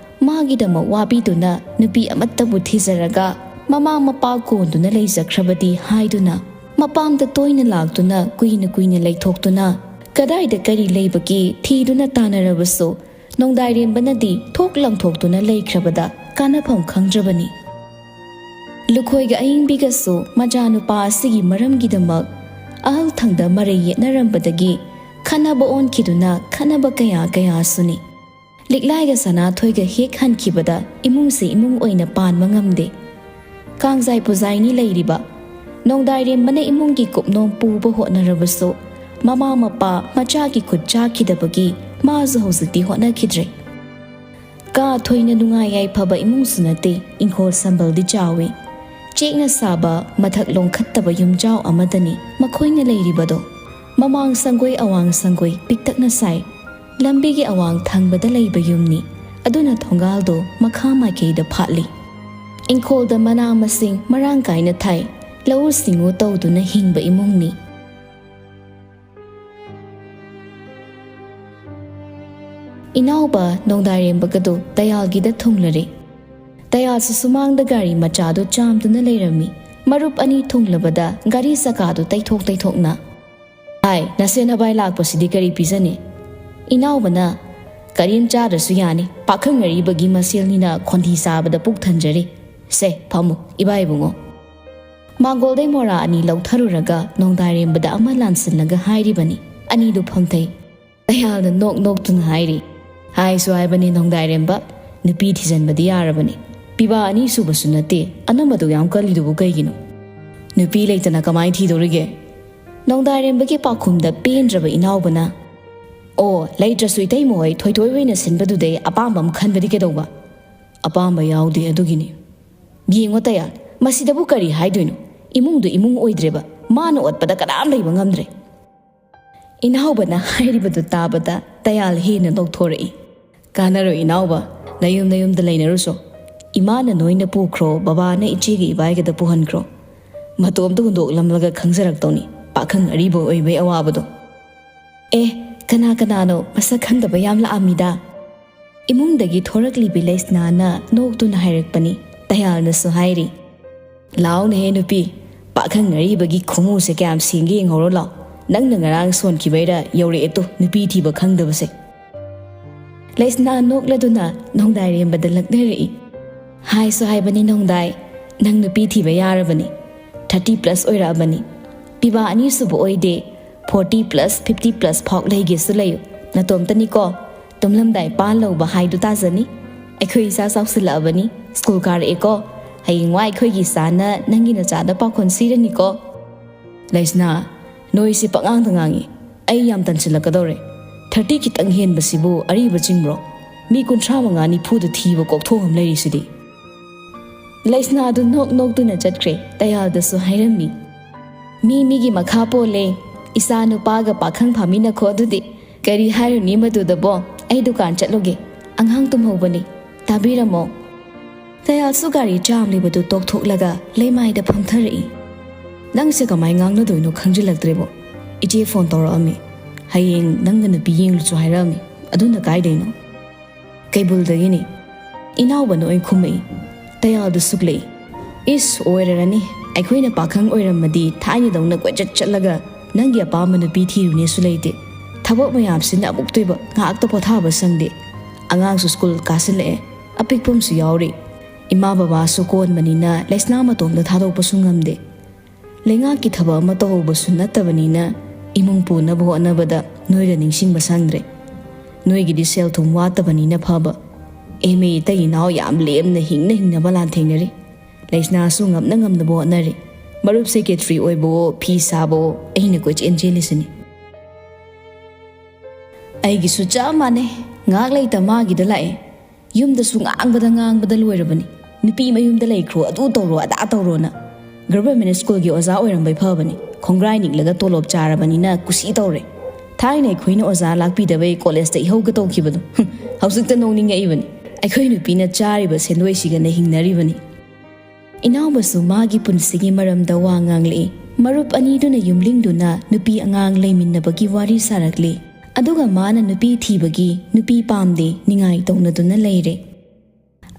ꯃꯥꯒꯤꯗꯃꯛ ꯋꯥꯕꯤꯗꯨꯅ ꯅꯨꯄꯤ ꯑꯃꯠꯇꯕꯨ ꯊꯤꯖꯔꯒ ꯃꯃꯥ ꯃꯄꯥ ꯀꯣꯟꯗꯨꯅ ꯂꯩꯖꯈ꯭ꯔꯕꯗꯤ ꯍꯥꯏꯗꯨꯅ ꯃꯄꯥꯝꯗ ꯇꯣꯏꯅ ꯂꯥꯛꯇꯨꯅ ꯀꯨꯏꯅ ꯀꯨꯏꯅ ꯂꯩꯊꯣꯛꯇꯨꯅ ꯀꯗꯥꯏꯗ ꯀꯔꯤ ꯂꯩꯕꯒꯦ ꯊꯤꯗꯨꯅ ꯇꯥꯟꯅꯔꯕꯁꯨ ꯅꯣꯡꯗꯥꯏꯔꯦꯝꯕꯅꯗꯤ ꯊꯣꯛ ꯂꯪꯊꯣꯛꯇꯨꯅ ꯂꯩꯈ꯭ꯔꯕꯗ ꯀꯥꯟꯅꯐꯝ ꯈꯪꯗ꯭ꯔꯕꯅꯤ꯫ ꯂꯨꯈꯣꯏꯒ ꯑꯏꯪꯕꯤꯒꯁꯨ ꯃꯆꯥꯅꯨꯄꯥ ꯑꯁꯤꯒꯤ ꯃꯔꯝꯒꯤꯗꯃꯛ ꯑꯍꯜ ꯊꯪꯗ ꯃꯔꯩ ꯌꯦꯠꯅꯔꯝꯕꯗꯒꯤ ꯈꯠꯅꯕ ꯑꯣꯟꯈꯤꯗꯨꯅ ꯈꯠꯅꯕ ꯀꯌꯥ ꯀꯌꯥꯁꯨꯅꯤ꯫ ꯂꯤꯛꯂꯥꯏꯒ ꯁꯅꯥꯊꯣꯏꯒ ꯍꯦꯛ ꯍꯟꯈꯤꯕꯗ ꯏꯃꯨꯡꯁꯦ ꯏꯃꯨꯡ ꯑꯣꯏꯅ ꯄꯥꯟꯕ ꯉꯝꯗꯦ꯫ ꯀꯥꯡꯖꯥꯏ ꯄꯨꯖꯥꯏꯅꯤ ꯂꯩꯔꯤꯕ꯫ ꯅꯣꯡꯗꯥꯏꯔꯦꯝꯕꯅ ꯏꯃꯨꯡꯒꯤ ꯀꯨꯞꯅꯣꯝ ꯄꯨꯕ ꯍꯣꯠꯅꯔꯕꯁꯨ ꯃꯃꯥ ꯃꯄꯥ ꯃꯆꯥꯒꯤ ꯈꯨꯠ ꯆꯥꯈꯤꯗꯕꯒꯤ ꯃꯥꯁꯨ ꯍꯧꯖꯤꯛꯇꯤ ꯍꯣꯠꯅꯈꯤꯗ꯭ꯔꯦ꯫ ꯀꯥ ꯊꯣꯏꯅ ꯅꯨꯡꯉꯥꯏ ꯌꯥꯏꯐꯕ ꯏꯃꯨꯡꯁꯨ ꯅꯠꯇꯦ, ꯏꯪꯈꯣꯜ ꯁꯝꯕꯜꯗꯤ ꯆꯥꯎꯏ꯫ ꯆꯦꯛꯅ ꯁꯥꯕ ꯃꯊꯛ ꯂꯣꯡꯈꯠꯇꯕ ꯌꯨꯝꯖꯥꯎ ꯑꯃꯗꯅꯤ ꯃꯈꯣꯏꯅ ꯂꯩꯔꯤꯕꯗꯣ꯫ ꯃꯃꯥꯡ ꯁꯪꯒꯣꯏ ꯑꯋꯥꯡ ꯁꯪꯒꯣꯏ ꯄꯤꯛꯇꯛꯅ ꯁꯥꯏ꯫ ꯂꯝꯕꯤꯒꯤ ꯑꯋꯥꯡ ꯊꯪꯕꯗ ꯂꯩꯕ ꯌꯨꯝꯅꯤ꯫ ꯑꯗꯨꯅ ꯊꯣꯡꯒꯥꯜꯗꯣ ꯃꯈꯥ ꯃꯥꯏꯀꯩꯗ ꯐꯥꯠꯂꯤ꯫ ꯏꯪꯈꯣꯜꯗ ꯃꯅꯥ ꯃꯁꯤꯡ ꯃꯔꯥꯡ ꯀꯥꯏꯅ ꯊꯥꯏ꯫ ꯂꯧꯎ ꯁꯤꯡꯎ ꯇꯧꯗꯨꯅ ꯍꯤꯡꯕ ꯏꯃꯨꯡꯅꯤ꯫ ꯏꯅꯥꯎꯕ ꯅꯣꯡꯗꯥꯏꯔꯦꯝꯕꯒꯗꯨ ꯇꯌꯥꯜꯒꯤꯗ ꯊꯨꯡꯂꯔꯦ꯫ ꯇꯌꯥꯜꯁꯨ ꯁꯨꯃꯥꯡꯗ ꯒꯥꯔꯤ ꯃꯆꯥꯗꯨ ꯆꯥꯝꯗꯨꯅ ꯂꯩꯔꯝꯃꯤ꯫ ꯃꯔꯨꯞ ꯑꯅꯤ ꯊꯨꯡꯂꯕꯗ ꯒꯥꯔꯤ ꯆꯀꯥꯗꯨ ꯇꯩꯊꯣꯛ ꯇꯩꯊꯣꯛꯅ, "ꯍꯥꯏ, ꯅꯁꯦꯟ ꯅꯕꯥꯏ ꯂꯥꯛꯄꯁꯤꯗꯤ ꯀꯔꯤ ꯄꯤꯖꯅꯤ?" ꯏꯅꯥꯎꯕꯅ, "ꯀꯔꯤꯝ ꯆꯥꯗ꯭ꯔꯁꯨ ꯌꯥꯅꯤ, ꯄꯥꯈꯪ ꯑꯔꯤꯕꯒꯤ ꯃꯁꯦꯜꯅꯤꯅ ꯈꯣꯟꯊꯤ ꯆꯥꯕꯗ ꯄꯨꯛ ꯊꯟꯖꯔꯤ꯫ ꯁꯦ, ꯐꯝꯃꯨ, ꯏꯕꯥ ꯏꯕꯨꯡꯉꯣ꯫ ꯃꯥꯡꯒꯣꯜꯗꯩ ꯃꯣꯔꯥ ꯑꯅꯤ ꯂꯧꯊꯔꯨꯔꯒ ꯅꯣꯡꯗꯥꯏꯔꯦꯝꯕꯗ ꯑꯃ ꯂꯥꯟꯁꯤꯜꯂꯒ ꯍꯥꯏꯔꯤꯕꯅꯤ꯫ ꯑꯅꯤꯗꯨ ꯐꯪꯊꯩ꯫ ꯇꯌꯥꯜꯅ ꯅꯣꯛ ꯅꯣꯛꯇꯨꯅ ꯍꯥꯏꯔꯤ, "ꯍꯥꯏꯁꯨ ꯍꯥꯏꯕꯅꯤ ꯅꯣꯡꯗꯥꯏꯔꯦꯝꯕ, ꯅꯨꯄꯤ ꯊꯤꯖꯤꯟꯕꯗꯤ ꯌꯥꯔꯕꯅꯤ꯫ ꯄꯤꯕꯥ ꯑꯅꯤ ꯁꯨꯕꯁꯨ ꯅꯠꯇꯦ, ꯑꯅꯝꯕꯗꯨ ꯌꯥꯝ ꯀꯜꯂꯤꯗꯨꯕꯨ ꯀꯩꯒꯤꯅꯣ? ꯅꯨꯄꯤ ꯂꯩꯇꯅ ꯀꯃꯥꯏ ꯊꯤꯗꯧꯔꯤꯒꯦ?" ꯅꯣꯡꯗꯥꯏꯔꯦꯝꯕꯒꯤ ꯄꯥꯎꯈꯨꯝꯗ ꯄꯦꯟꯗ꯭ꯔꯕ ꯏꯅꯥꯎꯕꯅ, "ꯑꯣ, ꯂꯩꯇ꯭ꯔꯁꯨ ꯏꯇꯩꯃ ꯍꯣꯏ ꯊꯣꯏꯊꯣꯏ ꯍꯣꯏꯅ ꯁꯤꯟꯕꯗꯨꯗꯩ ꯑꯄꯥꯝꯕ ꯑꯃ ꯈꯟꯕꯗꯤ ꯀꯩꯗꯧꯕ?" "ꯑꯄꯥꯝꯕ ꯌꯥꯎꯗꯦ ꯑꯗꯨꯒꯤꯅꯤ꯫" "ꯌꯦꯡꯉꯣ ꯇꯌꯥꯜ, ꯃꯁꯤꯗꯕꯨ ꯀꯔꯤ ꯍꯥꯏꯗꯣꯏꯅꯣ? ꯏꯃꯨꯡꯗꯨ ꯏꯃꯨꯡ ꯑꯣꯏꯗ꯭ꯔꯦꯕ, ꯃꯥꯅ ꯑꯣꯠꯄꯗ ꯀꯅꯥꯝ ꯂꯩꯕ ꯉꯝꯗ꯭ꯔꯦ꯫" ꯏꯅꯥꯎꯕꯅ ꯍꯥꯏꯔꯤꯕꯗꯨ ꯇꯥꯕꯗ ꯇꯌꯥꯜ ꯍꯦꯟꯅ ꯅꯣꯛꯊꯣꯔꯛꯏ꯫ "ꯀꯥꯟꯅꯔꯣꯏ ꯏꯅꯥꯎꯕ, ꯅꯌꯨꯝ ꯅꯌꯨꯝꯗ ꯂꯩꯅꯔꯨꯁꯣ꯫ ꯏꯃꯥꯅ ꯅꯣꯏꯅ ꯄꯨꯈ꯭ꯔꯣ, ꯕꯕꯥꯅ ꯏꯆꯦꯒ ꯏꯕꯥꯏꯒꯗ ꯄꯨꯍꯟꯈ꯭ꯔꯣ꯫ ꯃꯇꯣꯝꯇ ꯍꯨꯟꯗꯣꯛꯂꯝꯂꯒ ꯈꯪꯖꯔꯛꯇꯧꯅꯤ ꯄꯥꯈꯪ ꯑꯔꯤꯕ ꯑꯣꯏꯕꯩ ꯑꯋꯥꯕꯗꯣ꯫" "ꯑꯦ, ꯀꯅꯥ ꯀꯅꯥꯅꯣ ꯃꯁꯛ ꯈꯪꯗꯕ ꯌꯥꯝ ꯂꯥꯛꯑꯝꯃꯤꯗ꯫" ꯏꯃꯨꯡꯗꯒꯤ ꯊꯣꯔꯛꯂꯤꯕꯤ ꯂꯩꯁꯅꯥꯅ ꯅꯣꯛꯇꯨꯅ ꯍꯥꯏꯔꯛꯄꯅꯤ꯫ ꯇꯌꯥꯜꯅꯁꯨ ꯍꯥꯏꯔꯤ, "ꯂꯥꯎꯅꯦꯍꯦ ꯅꯨꯄꯤ, ꯄꯥꯈꯪ ꯑꯔꯤꯕꯒꯤ ꯈꯨꯃꯨꯁꯦ ꯀꯌꯥꯝ ꯁꯦꯡꯒꯦ ꯌꯦꯡꯍꯧꯔꯣ ꯂꯥꯎ꯫ ꯅꯪꯅ ꯉꯔꯥꯡ ꯁꯣꯟꯈꯤꯕꯩꯔ ꯌꯧꯔꯛꯑꯦ ꯇꯨ ꯅꯨꯄꯤ ꯊꯤꯕ ꯈꯪꯗꯕꯁꯦ꯫" ꯂꯩꯁꯅꯥ ꯅꯣꯛꯂꯗꯨꯅ ꯅꯣꯡꯗꯥꯏꯔꯦꯝꯕꯗ ꯂꯛꯅꯔꯛꯏ꯫ "ꯍꯥꯏꯁꯨ ꯍꯥꯏꯕꯅꯤ ꯅꯣꯡꯗꯥꯏ, ꯅꯪ ꯅꯨꯄꯤ ꯊꯤꯕ ꯌꯥꯔꯕꯅꯤ꯫ Thirty plus ꯑꯣꯏꯔꯛꯑꯕꯅꯤ꯫ ꯄꯤꯕꯥ ꯑꯅꯤꯁꯨꯕ ꯑꯣꯏꯗꯦ, forty plus, fifty plus ꯐꯥꯎ ꯂꯩꯒꯦꯁꯨ ꯂꯩꯌꯨ꯫ ꯅꯇꯣꯝꯇꯅꯤꯀꯣ꯫ ꯇꯨꯝꯂꯝꯗꯥꯏ ꯄꯥꯟ ꯂꯧꯕ ꯍꯥꯏꯗꯨ ꯇꯥꯖꯅꯤ꯫ ꯑꯩꯈꯣꯏ ꯏꯆꯥ ꯆꯥꯎꯁꯤꯜꯂꯛꯑꯕꯅꯤ, ꯁ꯭ꯀꯨꯜ ꯀꯥꯔꯛꯑꯦꯀꯣ꯫ ꯍꯌꯦꯡꯋꯥꯏ ꯑꯩꯈꯣꯏꯒꯤ ꯏꯆꯥꯅ ꯅꯪꯒꯤ ꯅꯆꯥꯗ ꯄꯥꯎꯈꯣꯟ ꯁꯤꯔꯅꯤꯀꯣ꯫" "ꯂꯩꯁꯅꯥ, ꯅꯣꯏꯁꯤ ꯄꯉꯥꯡꯗ ꯉꯥꯡꯉꯤ꯫ ꯑꯩ ꯌꯥꯝ ꯇꯟꯁꯤꯜꯂꯛꯀꯗꯧꯔꯦ꯫ Thirty ꯈꯤꯇꯪ ꯍꯦꯟꯕꯁꯤꯕꯨ ꯑꯔꯤꯕ ꯆꯤꯡꯕ꯭ꯔꯣ? ꯃꯤ ꯀꯨꯟꯊ꯭ꯔꯥ ꯃꯉꯥ ꯅꯤꯐꯨꯗ ꯊꯤꯕ ꯀꯣꯛꯊꯣꯡ ꯑꯃ ꯂꯩꯔꯤꯁꯤꯗꯤ꯫" ꯂꯩꯁꯅꯥꯗꯨ ꯅꯣꯛ ꯅꯣꯛꯇꯨꯅ ꯆꯠꯈ꯭ꯔꯦ꯫ ꯇꯌꯥꯜꯗꯁꯨ ꯍꯥꯏꯔꯝꯃꯤ, "ꯃꯤ ꯃꯤꯒꯤ ꯃꯈꯥ ꯄꯣꯜꯂꯦ꯫ ꯏꯆꯥ ꯅꯨꯄꯥꯒ ꯄꯥꯈꯪ ꯐꯥꯃꯤꯟꯅꯈꯣ ꯑꯗꯨꯗꯤ꯫ ꯀꯔꯤ ꯍꯥꯏꯔꯨꯅꯤ ꯃꯗꯨꯗꯕꯣ? ꯑꯩ ꯗꯨꯀꯥꯟ ꯆꯠꯂꯨꯒꯦ꯫ ꯑꯉꯥꯡ ꯇꯨꯝꯍꯧꯕꯅꯤ꯫ ꯇꯥꯕꯤꯔꯝꯃꯣ꯫" ꯇꯌꯥꯜꯁꯨ ꯒꯥꯔꯤ ꯆꯥꯝꯂꯤꯕꯗꯨ ꯇꯣꯛꯊꯣꯛꯂꯒ ꯂꯩꯃꯥꯏꯗ ꯐꯝꯊꯔꯛꯏ꯫ "ꯅꯪꯁꯦ ꯀꯃꯥꯏ ꯉꯥꯡꯅꯗꯣꯏꯅꯣ ꯈꯪꯖꯤꯜꯂꯛꯇ꯭ꯔꯦꯕꯣ꯫ ꯏꯆꯦ ꯐꯣꯟ ꯇꯧꯔꯛꯑꯝꯃꯤ꯫ ꯍꯌꯦꯡ ꯅꯪꯒ ꯅꯨꯄꯤ ꯌꯦꯡꯂꯨꯆꯣ ꯍꯥꯏꯔꯛꯑꯝꯃꯤ꯫ ꯑꯗꯨꯅ ꯀꯥꯏꯗꯩꯅꯣ?" "ꯀꯩꯕꯨꯜꯗꯒꯤꯅꯤ꯫ ꯏꯅꯥꯎꯕꯅ ꯑꯣꯏ ꯈꯨꯝꯃꯛꯏ꯫" ꯇꯌꯥꯜꯗꯨ ꯁꯨꯛꯂꯛꯏ꯫ "ꯏꯁ, ꯑꯣꯏꯔꯔꯅꯤ꯫ ꯑꯩꯈꯣꯏꯅ ꯄꯥꯈꯪ ꯑꯣꯏꯔꯝꯃꯗꯤ ꯊꯥꯏꯅꯗꯧꯅ ꯀꯣꯏꯆꯠ ꯆꯠꯂꯒ ꯅꯪꯒꯤ ꯑꯄꯥꯝꯕ ꯅꯨꯄꯤ ꯊꯤꯔꯨꯅꯦꯁꯨ ꯂꯩꯇꯦ꯫ ꯊꯕꯛ ꯃꯌꯥꯝꯁꯤꯅ ꯑꯃꯨꯛꯇꯣꯏꯕ ꯉꯥꯏꯍꯥꯛꯇ ꯄꯣꯊꯥꯕ ꯁꯪꯗꯦ꯫ ꯑꯉꯥꯡꯁꯨ ꯁ꯭ꯀꯨꯜ ꯀꯥꯁꯤꯜꯂꯛꯑꯦ꯫ ꯑꯄꯤꯛꯄ ꯑꯃꯁꯨ ꯌꯥꯎꯔꯤ꯫ ꯏꯃꯥ ꯕꯕꯥꯁꯨ ꯀꯣꯟꯕꯅꯤꯅ ꯂꯩꯁꯅꯥ ꯃꯇꯣꯝꯗ ꯊꯥꯗꯣꯛꯄꯁꯨ ꯉꯝꯗꯦ꯫ ꯂꯩꯉꯥꯛꯀꯤ ꯊꯕꯛ ꯑꯃ ꯇꯧꯍꯧꯕꯁꯨ ꯅꯠꯇꯕꯅꯤꯅ ꯏꯃꯨꯡ ꯄꯨꯅꯕ ꯍꯣꯠꯅꯕꯗ ꯅꯣꯏꯗ ꯅꯤꯡꯁꯤꯡꯕ ꯁꯪꯗ꯭ꯔꯦ꯫ ꯅꯣꯏꯒꯤꯗꯤ ꯁꯦꯜ ꯊꯨꯝ ꯋꯥꯠꯇꯕꯅꯤꯅ ꯐꯕ꯫ ꯑꯦꯝ ꯑꯦ ꯏꯇꯩ ꯏꯅꯥꯎ ꯌꯥꯝ ꯂꯦꯝꯅ ꯍꯤꯡꯅ ꯍꯤꯡꯅꯕ ꯂꯥꯟꯊꯦꯡꯅꯔꯤ꯫ ꯂꯩꯁꯅꯥꯁꯨ ꯉꯝꯅ ꯉꯝꯅꯕ ꯍꯣꯠꯅꯔꯤ꯫ ꯃꯔꯨꯞ ꯁꯦꯀ꯭ꯔꯦꯇꯔꯤ ꯑꯣꯏꯕꯋꯣ, ꯐꯤ ꯁꯥꯕꯋꯣ, ꯑꯩꯅ ꯀꯣꯏꯆꯦꯟ ꯆꯦꯜꯂꯤꯁꯤꯅꯤ꯫ ꯑꯩꯒꯤꯁꯨ ꯆꯞ ꯃꯥꯟꯅꯩ꯫ ꯉꯥꯏꯍꯥꯛ ꯂꯩꯇ ꯃꯥꯒꯤꯗ ꯂꯥꯛꯑꯦ꯫ ꯌꯨꯝꯗꯁꯨ ꯉꯥꯡꯕꯗ ꯉꯥꯡꯕꯗ ꯂꯣꯏꯔꯕꯅꯤ꯫ "ꯅꯨꯄꯤ ꯃꯌꯨꯝꯗ ꯂꯩꯈ꯭ꯔꯣ, ꯑꯗꯨ ꯇꯧꯔꯣ, ꯑꯗꯥ ꯇꯧꯔꯣꯅ"꯫ ꯒꯚꯔꯟꯃꯦꯟꯠ ꯁ꯭ꯀꯨꯜꯒꯤ ꯑꯣꯖꯥ ꯑꯣꯏꯔꯝꯕꯩ ꯐꯕꯅꯤ꯫ ꯈꯣꯡꯒ꯭ꯔꯥꯏ ꯅꯤꯛꯂꯒ ꯇꯣꯂꯣꯞ ꯆꯥꯔꯕꯅꯤꯅ ꯀꯨꯁꯤ ꯇꯧꯔꯦ꯫ ꯊꯥꯏꯅ ꯑꯩꯈꯣꯏꯅ ꯑꯣꯖꯥ ꯂꯥꯛꯄꯤꯗꯕꯩ ꯀꯣꯂꯦꯖꯇ ꯏꯍꯧꯒ ꯇꯧꯈꯤꯕꯗꯣ꯫ ꯍꯧꯖꯤꯛꯇ ꯅꯣꯛꯅꯤꯡꯉꯛꯏꯕꯅꯤ꯫ ꯑꯩꯈꯣꯏ ꯅꯨꯄꯤꯅ ꯆꯥꯔꯤꯕ ꯁꯦꯟꯗꯣꯏꯁꯤꯒꯅ ꯍꯤꯡꯅꯔꯤꯕꯅꯤ꯫ ꯏꯅꯥꯎꯕꯁꯨ ꯃꯥꯒꯤ ꯄꯨꯟꯁꯤꯒꯤ ꯃꯔꯝꯗ ꯋꯥ ꯉꯥꯡꯂꯛꯏ꯫ ꯃꯔꯨꯞ ꯑꯅꯤꯗꯨꯅ ꯌꯨꯝꯂꯤꯡꯗꯨꯅ ꯅꯨꯄꯤ ꯑꯉꯥꯡ ꯂꯩꯃꯤꯟꯅꯕꯒꯤ ꯋꯥꯔꯤ ꯁꯥꯔꯛꯂꯤ꯫ ꯑꯗꯨꯒ ꯃꯥꯅ ꯅꯨꯄꯤ ꯊꯤꯕꯒꯤ, ꯅꯨꯄꯤ ꯄꯥꯝꯗꯦ, ꯅꯤꯡꯉꯥꯏ ꯇꯧꯅꯗꯨꯅ ꯂꯩꯔꯦ꯫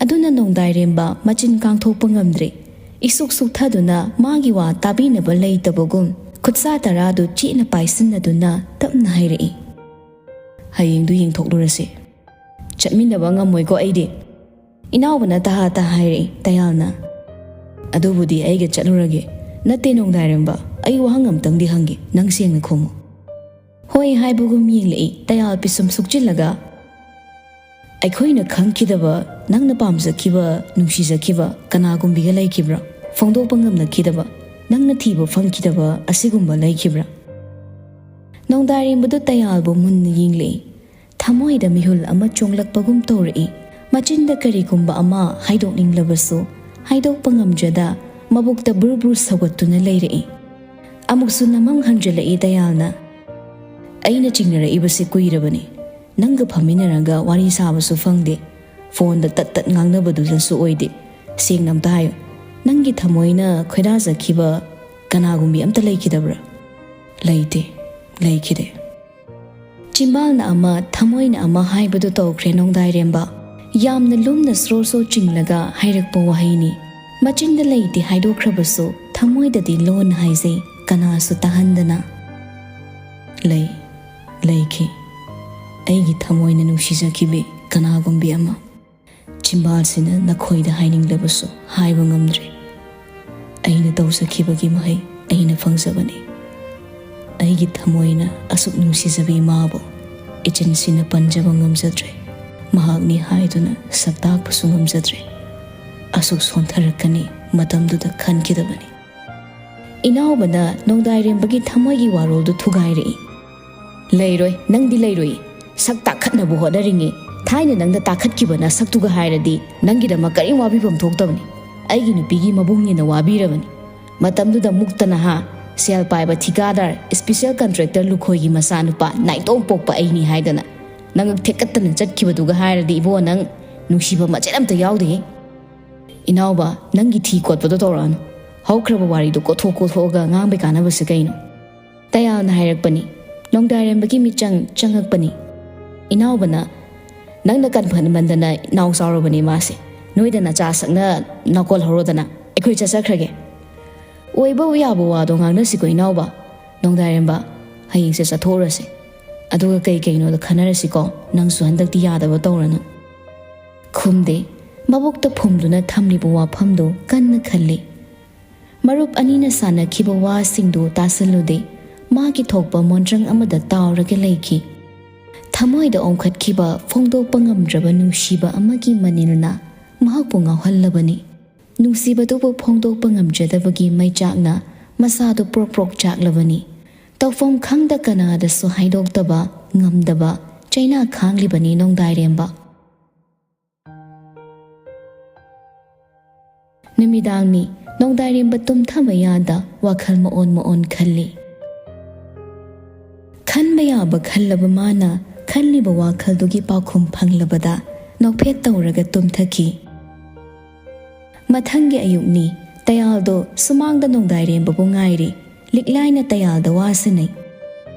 ꯑꯗꯨꯅ ꯅꯣꯡꯗꯥꯏꯔꯦꯝꯕ ꯃꯆꯤꯟ ꯀꯥꯡꯊꯣꯛꯄ ꯉꯝꯗ꯭ꯔꯦ꯫ ꯏꯁꯨꯛ ꯁꯨꯛꯊꯗꯨꯅ ꯃꯥꯒꯤ ꯋꯥ ꯇꯥꯕꯤꯅꯕ ꯂꯩꯇꯕꯒꯨꯝ ꯈꯨꯠꯁꯥ ꯇꯔꯥꯗꯨ ꯆꯦꯠꯅ ꯄꯥꯏꯁꯤꯟꯅꯗꯨꯅ ꯇꯞꯅ ꯍꯥꯏꯔꯛꯏ꯫ "ꯍꯌꯦꯡꯗꯨ ꯌꯦꯡꯊꯣꯛꯂꯨꯔꯁꯤ꯫ ꯆꯠꯃꯤꯟꯅꯕ ꯉꯝꯃꯣꯏꯀꯣ ꯑꯩꯗꯤ"꯫ ꯏꯅꯥꯎꯕꯅ ꯇꯍꯥ ꯇꯍꯥ ꯍꯥꯏꯔꯛꯏ꯫ ꯇꯌꯥꯜꯅ, "ꯑꯗꯨꯕꯨꯗꯤ ꯑꯩꯒ ꯆꯠꯂꯨꯔꯒꯦ꯫ ꯅꯠꯇꯦ ꯅꯣꯡꯗꯥꯏꯔꯦꯝꯕ, ꯑꯩ ꯋꯥꯍꯪ ꯑꯝꯇꯪꯗꯤ ꯍꯪꯒꯦ, ꯅꯪ ꯁꯦꯡꯅ ꯈꯨꯝꯃꯨ"꯫ ꯍꯣꯏ ꯍꯥꯏꯕꯒꯨꯝ ꯌꯦꯡꯂꯛꯏ꯫ ꯇꯌꯥꯜ ꯄꯤꯁꯨꯝ ꯁꯨꯛꯆꯤꯜꯂꯒ, "ꯑꯩꯈꯣꯏꯅ ꯈꯪꯈꯤꯗꯕ, ꯅꯪꯅ ꯄꯥꯝꯖꯈꯤꯕ, ꯅꯨꯡꯁꯤꯖꯈꯤꯕ ꯀꯅꯥꯒꯨꯝꯕꯤꯒ ꯂꯩꯈꯤꯕ꯭ꯔꯥ? ꯐꯣꯡꯗꯣꯛꯄ ꯉꯝꯂꯛꯈꯤꯗꯕ, ꯅꯪꯅ ꯊꯤꯕ ꯐꯪꯈꯤꯗꯕ ꯑꯁꯤꯒꯨꯝꯕ ꯂꯩꯈꯤꯕ꯭ꯔꯥ?" ꯅꯣꯡꯗꯥꯏꯔꯦꯝꯕꯗꯨ ꯇꯌꯥꯜꯕꯨ ꯃꯨꯟꯅ ꯌꯦꯡꯂꯛꯏ꯫ ꯊꯃꯣꯏꯗ ꯃꯤꯍꯨꯜ ꯑꯃ ꯆꯣꯡꯂꯛꯄꯒꯨꯝ ꯇꯧꯔꯛꯏ꯫ ꯃꯆꯤꯟꯗ ꯀꯔꯤꯒꯨꯝꯕ ꯑꯃ ꯍꯥꯏꯗꯣꯛꯅꯤꯡꯂꯕꯁꯨ ꯍꯥꯏꯗꯣꯛꯄ ꯉꯝꯖꯗ ꯃꯕꯨꯛꯇ ꯕ꯭ꯔꯨ ꯕ꯭ꯔꯨ ꯁꯧꯒꯠꯇꯨꯅ ꯂꯩꯔꯛꯏ꯫ ꯑꯃꯨꯛꯁꯨ ꯅꯃꯪ ꯍꯟꯖꯤꯜꯂꯛꯏ ꯇꯌꯥꯜꯅ꯫ "ꯑꯩꯅ ꯆꯤꯡꯅꯔꯛꯏꯕꯁꯤ ꯀꯨꯏꯔꯕꯅꯤ꯫ ꯅꯪꯒ ꯐꯝꯃꯤꯟꯅꯔꯒ ꯋꯥꯔꯤ ꯁꯥꯕꯁꯨ ꯐꯪꯗꯦ꯫ ꯐꯣꯟꯗ ꯇꯠ ꯇꯠ ꯉꯥꯡꯅꯕꯗꯨꯗꯁꯨ ꯑꯣꯏꯗꯦ꯫ ꯁꯦꯡꯅ ꯑꯝꯇ ꯍꯥꯏꯌꯨ, ꯅꯪꯒꯤ ꯊꯃꯣꯏꯅ ꯈꯣꯏꯗꯥꯖꯈꯤꯕ ꯀꯅꯥꯒꯨꯝꯕꯤ ꯑꯝꯇ ꯂꯩꯈꯤꯗꯕ꯭ꯔꯥ?" "ꯂꯩꯇꯦ, ꯂꯩꯈꯤꯗꯦ"꯫ ꯆꯤꯝꯕꯥꯜꯅ ꯑꯃ, ꯊꯃꯣꯏꯅ ꯑꯃ ꯍꯥꯏꯕꯗꯨ ꯇꯧꯈ꯭ꯔꯦ ꯅꯣꯡꯗꯥꯏꯔꯦꯝꯕ꯫ ꯌꯥꯝꯅ ꯂꯨꯝꯅ ꯁ꯭ꯔꯣ ꯁ꯭ꯔꯣ ꯆꯤꯡꯂꯒ ꯍꯥꯏꯔꯛꯄ ꯋꯥꯍꯩꯅꯤ꯫ ꯃꯆꯤꯟꯗ ꯂꯩꯇꯦ ꯍꯥꯏꯗꯣꯛꯈ꯭ꯔꯕꯁꯨ ꯊꯃꯣꯏꯗꯗꯤ ꯂꯣꯟꯅ ꯍꯥꯏꯖꯩ, ꯀꯅꯥꯁꯨ ꯇꯥꯍꯟꯗꯅ꯫ "ꯂꯩ, ꯂꯩꯈꯤ꯫ ꯑꯩꯒꯤ ꯊꯃꯣꯏꯅ ꯅꯨꯡꯁꯤꯖꯈꯤꯕꯤ ꯀꯅꯥꯒꯨꯝꯕꯤ ꯑꯃ"꯫ ꯆꯤꯝꯕꯥꯜꯁꯤꯅ ꯅꯈꯣꯏꯗ ꯍꯥꯏꯅꯤꯡꯂꯕꯁꯨ ꯍꯥꯏꯕ ꯉꯝꯗ꯭ꯔꯦ꯫ ꯑꯩꯅ ꯇꯧꯖꯈꯤꯕꯒꯤ ꯃꯍꯩ ꯑꯩꯅ ꯐꯪꯖꯕꯅꯤ꯫ ꯑꯩꯒꯤ ꯊꯃꯣꯏꯅ ꯑꯁꯨꯛ ꯅꯨꯡꯁꯤꯖꯕ ꯏꯃꯥꯕꯨ ꯏꯆꯤꯟꯁꯤꯅ ꯄꯟꯖꯕ ꯉꯝꯖꯗ꯭ꯔꯦ꯫ ꯃꯍꯥꯛꯅꯤ ꯍꯥꯏꯗꯨꯅ ꯁꯛꯇꯥꯛꯄꯁꯨ ꯉꯝꯖꯗ꯭ꯔꯦ꯫ ꯑꯁꯨꯛ ꯁꯣꯟꯊꯔꯛꯀꯅꯤ ꯃꯇꯝꯗꯨꯗ ꯈꯟꯈꯤꯗꯕꯅꯤ꯫ ꯏꯅꯥꯎꯕꯅ ꯅꯣꯡꯗꯥꯏꯔꯦꯝꯕꯒꯤ ꯊꯃꯣꯏꯒꯤ ꯋꯥꯔꯣꯜꯗꯨ ꯊꯨꯒꯥꯏꯔꯛꯏ꯫ "ꯂꯩꯔꯣꯏ, ꯅꯪꯗꯤ ꯂꯩꯔꯣꯏ꯫ ꯁꯛ ꯇꯥꯛꯈꯠꯅꯕ ꯍꯣꯠꯅꯔꯤꯉꯩ ꯊꯥꯏꯅ ꯅꯪꯗ ꯇꯥꯛꯈꯠꯈꯤꯕ ꯅꯁꯛꯇꯨꯒ ꯍꯥꯏꯔꯗꯤ ꯅꯪꯒꯤꯗꯃꯛ ꯀꯔꯤꯝ ꯋꯥꯕꯤꯐꯝ ꯊꯣꯛꯇꯕꯅꯤ꯫ ꯑꯩꯒꯤ ꯅꯨꯄꯤꯒꯤ ꯃꯕꯨꯡꯅꯤꯅ ꯋꯥꯕꯤꯔꯕꯅꯤ꯫ ꯃꯇꯝꯗꯨꯗ ꯃꯨꯛꯇ ꯅꯍꯥ, ꯁꯦꯜ ꯄꯥꯏꯕ ꯊꯤꯀꯥꯗꯥꯔ, special contractor ꯂꯨꯈꯣꯏꯒꯤ ꯃꯆꯥꯅꯨꯄꯥ ꯅꯥꯏꯇꯣꯝ ꯄꯣꯛꯄ ꯑꯩꯅꯤ ꯍꯥꯏꯗꯅ ꯅꯉꯛ ꯊꯦꯛꯀꯠꯇꯅ ꯆꯠꯈꯤꯕꯗꯨꯒ ꯍꯥꯏꯔꯗꯤ ꯏꯕꯣ, ꯅꯪ ꯅꯨꯡꯁꯤꯕ ꯃꯆꯦꯠ ꯑꯝꯇ ꯌꯥꯎꯗꯦꯍꯦ꯫ ꯏꯅꯥꯎꯕ, ꯅꯪꯒꯤ ꯊꯤ ꯀꯣꯠꯄꯗꯣ ꯇꯧꯔꯛꯑꯅꯨ꯫ ꯍꯧꯈ꯭ꯔꯕ ꯋꯥꯔꯤꯗꯨ ꯀꯣꯠꯊꯣꯛ ꯀꯣꯠꯊꯣꯛꯑꯒ ꯉꯥꯡꯕꯩ ꯀꯥꯟꯅꯕꯁꯦ ꯀꯩꯅꯣ?" ꯇꯌꯥꯜꯅ ꯍꯥꯏꯔꯛꯄꯅꯤ꯫ ꯅꯣꯡꯗꯥꯏꯔꯦꯝꯕꯒꯤ ꯃꯤꯠꯆꯪ ꯆꯪꯉꯛꯄꯅꯤ꯫ ꯏꯅꯥꯎꯕꯅ, "ꯅꯪꯅ ꯀꯟꯐꯟꯃꯟꯗꯅ ꯅꯥꯎ ꯆꯥꯎꯔꯕꯅꯤ ꯃꯥꯁꯦ꯫ ꯅꯣꯏꯗ ꯅꯆꯥ ꯁꯛꯅ ꯅꯥꯀꯣꯜ ꯍꯧꯔꯣꯗꯅ꯫ ꯑꯩꯈꯣꯏ ꯆꯠꯆꯈ꯭ꯔꯒꯦ꯫" "ꯑꯣꯏꯕ ꯌꯥꯕ ꯋꯥꯗꯣ ꯉꯥꯡꯅꯁꯤꯀꯣ ꯏꯅꯥꯎꯕ꯫ ꯅꯣꯡꯗꯥꯏꯔꯦꯝꯕ, ꯍꯌꯦꯡꯁꯦ ꯆꯠꯊꯣꯛꯎꯔꯁꯦ꯫ ꯑꯗꯨꯒ ꯀꯩ ꯀꯩꯅꯣꯗ ꯈꯟꯅꯔꯁꯤꯀꯣ꯫ ꯅꯪꯁꯨ ꯍꯟꯗꯛꯇꯤ ꯌꯥꯗꯕ ꯇꯧꯔꯅꯨ꯫" ꯈꯨꯝꯗꯦ꯫ ꯃꯕꯨꯛꯇ ꯐꯨꯝꯗꯨꯅ ꯊꯝꯂꯤꯕ ꯋꯥꯐꯝꯗꯨ ꯀꯟꯅ ꯈꯜꯂꯤ꯫ ꯃꯔꯨꯞ ꯑꯅꯤꯅ ꯁꯥꯟꯅꯈꯤꯕ ꯋꯥꯁꯤꯡꯗꯨ ꯇꯥꯁꯜꯂꯨꯗꯦ꯫ ꯃꯥꯒꯤ ꯊꯣꯛꯄ ꯃꯣꯟꯗ꯭ꯔꯪ ꯑꯃꯗ ꯇꯥꯎꯔꯒ ꯂꯩꯈꯤ꯫ ꯊꯃꯣꯏꯗ ꯑꯣꯡꯈꯠꯈꯤꯕ ꯐꯣꯡꯗꯣꯛꯄ ꯉꯝꯗ꯭ꯔꯕ ꯅꯨꯡꯁꯤꯕ ꯑꯃꯒꯤ ꯃꯅꯤꯜꯅ ꯃꯍꯥꯛꯄꯨ ꯉꯥꯎꯍꯜꯂꯕꯅꯤ꯫ ꯅꯨꯡꯁꯤꯕꯗꯨꯕꯨ ꯐꯣꯡꯗꯣꯛꯄ ꯉꯝꯖꯗꯕꯒꯤ ꯃꯩꯆꯥꯛꯅ ꯃꯁꯥꯗꯨ ꯄ꯭ꯔꯣꯛ ꯄ꯭ꯔꯣꯛ ꯆꯥꯛꯂꯕꯅꯤ꯫ ꯇꯧꯐꯝ ꯈꯪꯗ ꯀꯅꯥꯗꯁꯨ ꯍꯥꯏꯗꯣꯛꯇꯕ ꯉꯝꯗꯕ ꯆꯩꯅꯥ ꯈꯥꯡꯂꯤꯕꯅꯤ ꯅꯣꯡꯗꯥꯏꯔꯦꯝꯕ꯫ ꯅꯨꯃꯤꯗꯥꯡꯅꯤ꯫ ꯅꯣꯡꯗꯥꯏꯔꯦꯝꯕ ꯇꯨꯝꯊꯕ ꯌꯥꯗ ꯋꯥꯈꯜ ꯃꯑꯣꯟ ꯃꯑꯣꯟ ꯈꯜꯂꯤ꯫ ꯈꯟꯕ ꯌꯥꯕ ꯈꯜꯂꯕ ꯃꯥꯅ ꯈꯜꯂꯤꯕ ꯋꯥꯈꯜꯗꯨꯒꯤ ꯄꯥꯎꯈꯨꯝ ꯐꯪꯂꯕꯗ ꯅꯣꯛꯐꯦꯠ ꯇꯧꯔꯒ ꯇꯨꯝꯊꯈꯤ꯫ ꯃꯊꯪꯒꯤ ꯑꯌꯨꯛꯅꯤ꯫ ꯇꯌꯥꯜꯗꯣ ꯁꯨꯃꯥꯡꯗ ꯅꯣꯡꯗꯥꯏꯔꯦꯝꯕꯕꯨ ꯉꯥꯏꯔꯤ꯫ ꯂꯤꯛꯂꯥꯏꯅ ꯇꯌꯥꯜꯗ ꯋꯥ ꯁꯤꯟꯅꯩ꯫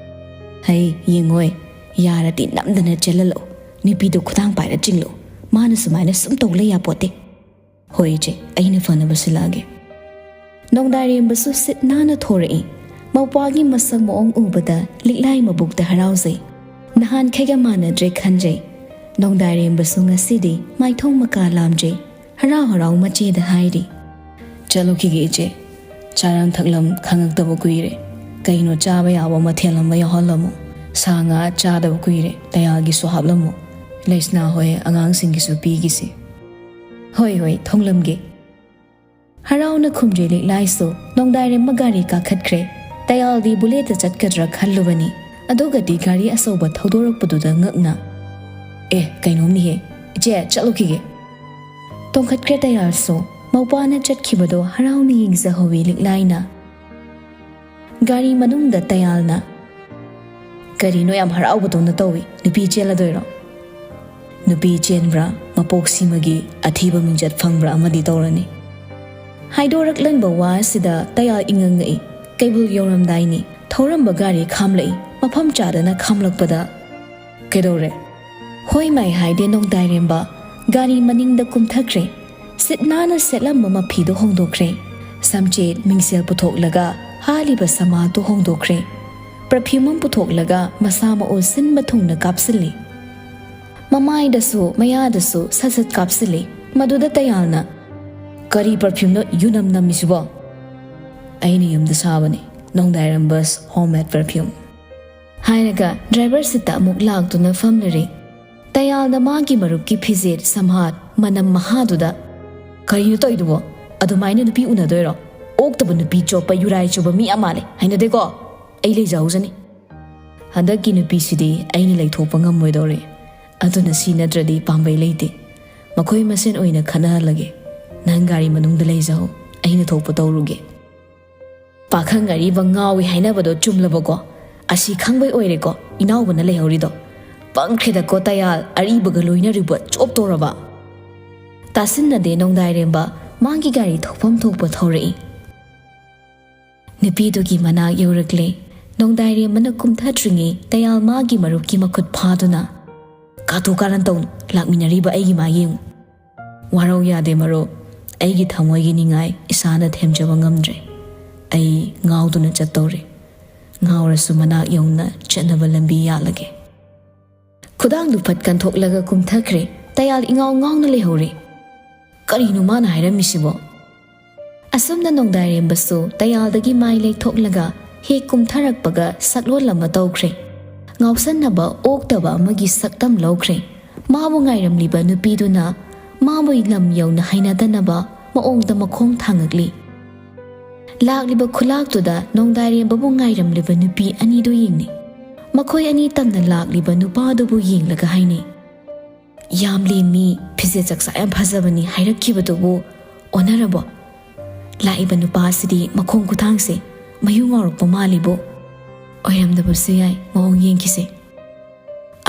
"ꯍꯩ, ꯌꯦꯡꯉꯣꯏ, ꯌꯥꯔꯗꯤ ꯅꯝꯗꯅ ꯆꯦꯜꯍꯜꯂꯛꯎ꯫ ꯅꯨꯄꯤꯗꯣ ꯈꯨꯗꯥꯡ ꯄꯥꯏꯔ ꯆꯤꯡꯂꯛꯎ꯫ ꯃꯥꯅ ꯁꯨꯃꯥꯏꯅ ꯁꯨꯝ ꯇꯧ ꯂꯩ ꯌꯥꯄꯣꯠꯇꯦ꯫" "ꯍꯣꯏ ꯏꯆꯦ, ꯑꯩꯅ ꯐꯅꯕ ꯁꯤꯜꯂꯛꯑꯒꯦ꯫" ꯅꯣꯡꯗꯥꯏꯔꯦꯝꯕꯁꯨ ꯁꯤꯠ ꯅꯥꯟꯅ ꯊꯣꯔꯛꯏ꯫ ꯃꯧꯄ꯭ꯋꯥꯒꯤ ꯃꯁꯛ ꯃꯑꯣꯡ ꯎꯕꯗ ꯂꯤꯛꯂꯥꯏ ꯃꯕꯨꯛꯇ ꯍꯔꯥꯎꯖꯩ꯫ ꯅꯍꯥꯟꯈꯩꯒ ꯃꯥꯟꯅꯗ꯭ꯔꯦ ꯈꯟꯖꯩ꯫ ꯅꯣꯡꯗꯥꯏꯔꯦꯝꯕꯁꯨ ꯉꯁꯤꯗꯤ ꯃꯥꯏꯊꯣꯡ ꯃꯀꯥ ꯂꯥꯝꯖꯩ꯫ ꯍꯔꯥꯎ ꯍꯔꯥꯎ ꯃꯆꯦꯗ ꯍꯥꯏꯔꯤ꯫ "ꯆꯠꯂꯨꯈꯤꯒꯦ ꯏꯆꯦ꯫ ꯆꯥꯔꯝ ꯊꯛꯂꯝ ꯈꯪꯉꯛꯇꯕ ꯀꯨꯏꯔꯦ꯫ ꯀꯩꯅꯣ ꯆꯥꯕ ꯌꯥꯕ ꯃꯊꯦꯜ ꯑꯃ ꯌꯥꯎꯍꯜꯂꯝꯃꯣ꯫ ꯁꯥ ꯉꯥ ꯆꯥꯗꯕ ꯀꯨꯏꯔꯦ꯫ ꯇꯌꯥꯜꯒꯤꯁꯨ ꯍꯥꯞꯂꯝꯃꯣ꯫ ꯂꯩꯁꯅꯥ ꯍꯣꯏ ꯑꯉꯥꯡꯁꯤꯡꯒꯤꯁꯨ ꯄꯤꯈꯤꯁꯤ꯫" "ꯍꯣꯏ ꯍꯣꯏ, ꯊꯣꯡꯂꯝꯒꯦ꯫" ꯍꯔꯥꯎꯅ ꯈꯨꯝꯖꯩ ꯂꯤꯛꯂꯥꯏꯁꯨ꯫ ꯅꯣꯡꯗꯥꯏꯔꯦꯝꯕ ꯒꯥꯔꯤ ꯀꯥꯈꯠꯈ꯭ꯔꯦ꯫ ꯇꯌꯥꯜꯗꯤ ꯕꯨꯂꯦꯠꯇ ꯆꯠꯀꯗ꯭ꯔꯥ ꯈꯜꯂꯨꯕꯅꯤ꯫ ꯑꯗꯨꯒꯗꯤ ꯒꯥꯔꯤ ꯑꯆꯧꯕ ꯊꯧꯗꯣꯔꯛꯄꯗꯨꯗ ꯉꯛꯅ, "ꯑꯦ, ꯀꯩꯅꯣꯝꯅꯤꯍꯦ꯫ ꯏꯆꯦ, ꯆꯠꯂꯨꯈꯤꯒꯦ꯫" ꯇꯣꯡꯈꯠꯈ꯭ꯔꯦ ꯇꯌꯥꯜꯁꯨ꯫ ꯃꯧꯄꯥꯅ ꯆꯠꯈꯤꯕꯗꯣ ꯍꯔꯥꯎꯅ ꯌꯦꯡꯖꯍꯧꯋꯤ ꯂꯤꯛꯂꯥꯏꯅ꯫ ꯒꯥꯔꯤ ꯃꯅꯨꯡꯗ ꯇꯌꯥꯜꯅ, "ꯀꯔꯤꯅꯣ ꯌꯥꯝ ꯍꯔꯥꯎꯕꯗꯧꯅ ꯇꯧꯏ? ꯅꯨꯄꯤ ꯆꯦꯜꯂꯗꯣꯏꯔꯣ?" "ꯅꯨꯄꯤ ꯆꯦꯟꯕ꯭ꯔꯥ, ꯃꯄꯣꯛꯁꯤꯃꯒꯤ ꯑꯊꯤꯕ ꯃꯤꯡꯆꯠ ꯐꯪꯕ꯭ꯔꯥ ꯑꯃꯗꯤ ꯇꯧꯔꯅꯤ꯫" ꯍꯥꯏꯗꯣꯔꯛꯂꯝꯕ ꯋꯥ ꯑꯁꯤꯗ ꯇꯌꯥꯜ ꯏꯉꯛ ꯉꯛꯏ꯫ ꯀꯩꯕꯨꯜ ꯌꯧꯔꯝꯗꯥꯏꯅꯤ꯫ ꯊꯧꯔꯝꯕ ꯒꯥꯔꯤ ꯈꯥꯝꯂꯛꯏ꯫ ꯃꯐꯝ ꯆꯥꯗꯅ ꯈꯥꯝꯂꯛꯄꯗ, "ꯀꯩꯗꯧꯔꯦ?" ꯍꯣꯏ ꯃꯥꯏ ꯍꯥꯏꯗꯦ ꯅꯣꯡꯗꯥꯏꯔꯦꯝꯕ꯫ ꯒꯥꯔꯤ ꯃꯅꯤꯡꯗ ꯀꯨꯝꯊꯈ꯭ꯔꯦ꯫ ꯁꯤꯠ ꯅꯥꯟꯅ ꯁꯦꯠꯂꯝꯕ ꯃꯐꯤꯗꯨ ꯍꯣꯡꯗꯣꯛꯈ꯭ꯔꯦ꯫ ꯁꯝꯆꯦꯠ ꯃꯤꯡꯁꯦꯜ ꯄꯨꯊꯣꯛꯂꯒ ꯍꯥꯜꯂꯤꯕ ꯁꯃꯥꯠꯇꯨ ꯍꯣꯡꯗꯣꯛꯈ꯭ꯔꯦ꯫ ꯄꯔꯐ꯭ꯌꯨꯝ ꯑꯃ ꯄꯨꯊꯣꯛꯂꯒ ꯃꯁꯥ ꯃꯎ ꯁꯤꯟꯕ ꯊꯨꯡꯅ ꯀꯥꯞꯁꯤꯜꯂꯤ꯫ ꯃꯃꯥꯏꯗꯁꯨ ꯃꯌꯥꯗꯁꯨ ꯁꯠ ꯁꯠ ꯀꯥꯞꯁꯤꯜꯂꯤ꯫ ꯃꯗꯨꯗ ꯇꯌꯥꯜꯅ, "ꯀꯔꯤ ꯄꯔꯐ꯭ꯌꯨꯝꯅꯣ ꯌꯨꯅꯝ ꯅꯝꯃꯤꯁꯤꯕꯣ?" "ꯑꯩꯅ ꯌꯨꯝꯗ ꯁꯥꯕꯅꯤ, ꯅꯣꯡꯗꯥꯏꯔꯝꯕꯁ ꯍꯣꯝ ꯃꯦꯗ ꯄꯔꯐ꯭ꯌꯨꯝ꯫" ꯍꯥꯏꯔꯒ ꯗ꯭ꯔꯥꯏꯚꯔ ꯁꯤꯠꯇ ꯑꯃꯨꯛ ꯂꯥꯛꯇꯨꯅ ꯐꯝꯂꯔꯦ꯫ ꯇꯌꯥꯜꯅ ꯃꯥꯒꯤ ꯃꯔꯨꯞꯀꯤ ꯐꯤꯖꯦꯠ ꯁꯝꯍꯥꯠ ꯃꯅꯝ ꯃꯍꯥꯗꯨꯗ, "ꯀꯔꯤꯅꯣ ꯇꯧꯔꯤꯗꯨꯕꯣ? ꯑꯗꯨꯃꯥꯏꯅ ꯅꯨꯄꯤ ꯎꯅꯗꯣꯏꯔꯣ? ꯑꯣꯛꯇꯕ ꯅꯨꯄꯤ ꯆꯣꯞꯄ ꯌꯨꯔꯥꯏ ꯆꯨꯕ ꯃꯤ ꯌꯥꯝ ꯃꯥꯜꯂꯦ꯫ ꯍꯩꯅꯗꯦꯀꯣ꯫ ꯑꯩ ꯂꯩꯖꯍꯧꯖꯅꯤ꯫ ꯍꯟꯗꯛꯀꯤ ꯅꯨꯄꯤꯁꯤꯗꯤ ꯑꯩꯅ ꯂꯩꯊꯣꯛꯄ ꯉꯝꯃꯣꯏꯗꯧꯔꯦ꯫ ꯑꯗꯨꯅ ꯁꯤ ꯅꯠꯇ꯭ꯔꯗꯤ ꯄꯥꯝꯕꯩ ꯂꯩꯇꯦ꯫ ꯃꯈꯣꯏ ꯃꯁꯦꯟ ꯑꯣꯏꯅ ꯈꯠꯅꯍꯜꯂꯒꯦ꯫ ꯅꯪ ꯒꯥꯔꯤ ꯃꯅꯨꯡꯗ ꯂꯩꯖꯍꯧ꯫ ꯑꯩꯅ ꯊꯣꯛꯄ ꯇꯧꯔꯨꯒꯦ꯫" "ꯄꯥꯈꯪ ꯑꯔꯤꯕ ꯉꯥꯎꯏ ꯍꯥꯏꯅꯕꯗꯣ ꯆꯨꯝꯂꯕꯀꯣ? ꯑꯁꯤ ꯈꯪꯕꯩ ꯑꯣꯏꯔꯦꯀꯣ ꯏꯅꯥꯎꯕꯅ ꯂꯩꯍꯧꯔꯤꯗꯣ꯫ ꯄꯪꯈ꯭ꯔꯦꯗꯀꯣ ꯇꯌꯥꯜ, ꯑꯔꯤꯕꯒ ꯂꯣꯏꯅꯔꯤꯕ ꯆꯣꯞꯇꯧꯔꯕ꯫" ꯇꯥꯁꯤꯟꯅꯗꯦ ꯅꯣꯡꯗꯥꯏꯔꯦꯝꯕ꯫ ꯃꯥꯒꯤ ꯒꯥꯔꯤ ꯊꯧꯐꯝ ꯊꯣꯛꯄ ꯊꯧꯔꯛꯏ꯫ ꯅꯨꯄꯤꯗꯨꯒꯤ ꯃꯅꯥꯛ ꯌꯧꯔꯛꯂꯦ꯫ ꯅꯣꯡꯗꯥꯏꯔꯦꯝꯕꯅ ꯀꯨꯝꯊꯗ꯭ꯔꯤꯉꯩ ꯇꯌꯥꯜ ꯃꯥꯒꯤ ꯃꯔꯨꯞꯀꯤ ꯃꯈꯨꯠ ꯐꯥꯗꯨꯅ, "ꯀꯥꯇꯨ ꯀꯥꯔꯟ ꯇꯧꯅꯨ, ꯂꯥꯛꯃꯤꯟꯅꯔꯤꯕ ꯑꯩꯒꯤ ꯃꯥ ꯌꯦꯡꯉꯨ꯫" "ꯋꯥꯔꯧ ꯌꯥꯗꯦ ꯃꯔꯨꯞ, ꯑꯩꯒꯤ ꯊꯃꯣꯏꯒꯤ ꯅꯤꯡꯉꯥꯏ ꯏꯁꯥꯅ ꯊꯦꯝꯖꯕ ꯉꯝꯗ꯭ꯔꯦ꯫ ꯑꯩ ꯉꯥꯎꯗꯨꯅ ꯆꯠꯇꯧꯔꯦ꯫ ꯉꯥꯎꯔꯁꯨ ꯃꯅꯥꯛ ꯌꯧꯅ ꯆꯠꯅꯕ ꯂꯝꯕꯤ ꯌꯥꯠꯂꯒꯦ꯫" ꯈꯨꯗꯥꯡꯗꯨ ꯐꯠ ꯀꯟꯊꯣꯛꯂꯒ ꯀꯨꯝꯊꯈ꯭ꯔꯦ꯫ ꯇꯌꯥꯜ ꯏꯉꯥꯎ ꯉꯥꯎꯅ ꯂꯩꯍꯧꯔꯦ꯫ ꯀꯔꯤꯅꯣ ꯃꯥꯅ ꯍꯥꯏꯔꯝꯃꯤꯁꯤꯕꯣ? ꯑꯁꯨꯝꯅ ꯅꯣꯡꯗꯥꯏꯔꯦꯝꯕꯁꯨ ꯇꯌꯥꯜꯗꯒꯤ ꯃꯥꯏ ꯂꯩꯊꯣꯛꯂꯒ ꯍꯦꯛ ꯀꯨꯝꯊꯔꯛꯄꯒ ꯁꯛꯂꯣꯟ ꯑꯃ ꯇꯧꯈ꯭ꯔꯦ꯫ ꯉꯥꯎꯁꯟꯅꯕ ꯑꯣꯛꯇꯕ ꯑꯃꯒꯤ ꯁꯛꯇꯝ ꯂꯧꯈ꯭ꯔꯦ꯫ ꯃꯥꯕꯨ ꯉꯥꯏꯔꯝꯂꯤꯕ ꯅꯨꯄꯤꯗꯨꯅ ꯃꯥꯕꯨ ꯂꯝ ꯌꯧꯅ ꯍꯩꯅꯗꯅꯕ ꯃꯑꯣꯡꯗ ꯃꯈꯣꯡ ꯊꯥꯡꯉꯛꯂꯤ꯫ ꯂꯥꯛꯂꯤꯕ ꯈꯨꯂꯥꯛꯇꯨꯗ ꯅꯣꯡꯗꯥꯏꯔꯦꯝꯕꯕꯨ ꯉꯥꯏꯔꯝꯂꯤꯕ ꯅꯨꯄꯤ ꯑꯅꯤꯗꯨ ꯌꯦꯡꯅꯤ꯫ ꯃꯈꯣꯏ ꯑꯅꯤ ꯇꯝꯅ ꯂꯥꯛꯂꯤꯕ ꯅꯨꯄꯥꯗꯨꯕꯨ ꯌꯦꯡꯂꯒ ꯍꯥꯏꯅꯩ, "ꯌꯥꯝ ꯂꯦꯝꯃꯤ, ꯐꯤꯖꯦꯠ ꯆꯥꯛꯆꯥ ꯌꯥꯝ ꯐꯖꯕꯅꯤ ꯍꯥꯏꯔꯛꯈꯤꯕꯗꯨꯕꯨ ꯑꯣꯟꯅꯔꯕꯣ? ꯂꯥꯛꯏꯕ ꯅꯨꯄꯥꯁꯤꯗꯤ ꯃꯈꯣꯡ ꯈꯨꯊꯥꯡꯁꯦ ꯃꯌꯨ ꯉꯥꯎꯔꯛꯄ ꯃꯥꯜꯂꯤꯕꯣ?" "ꯑꯣꯏꯔꯝꯗꯕꯁꯨ ꯌꯥꯏ, ꯃꯑꯣꯡ ꯌꯦꯡꯈꯤꯁꯦ꯫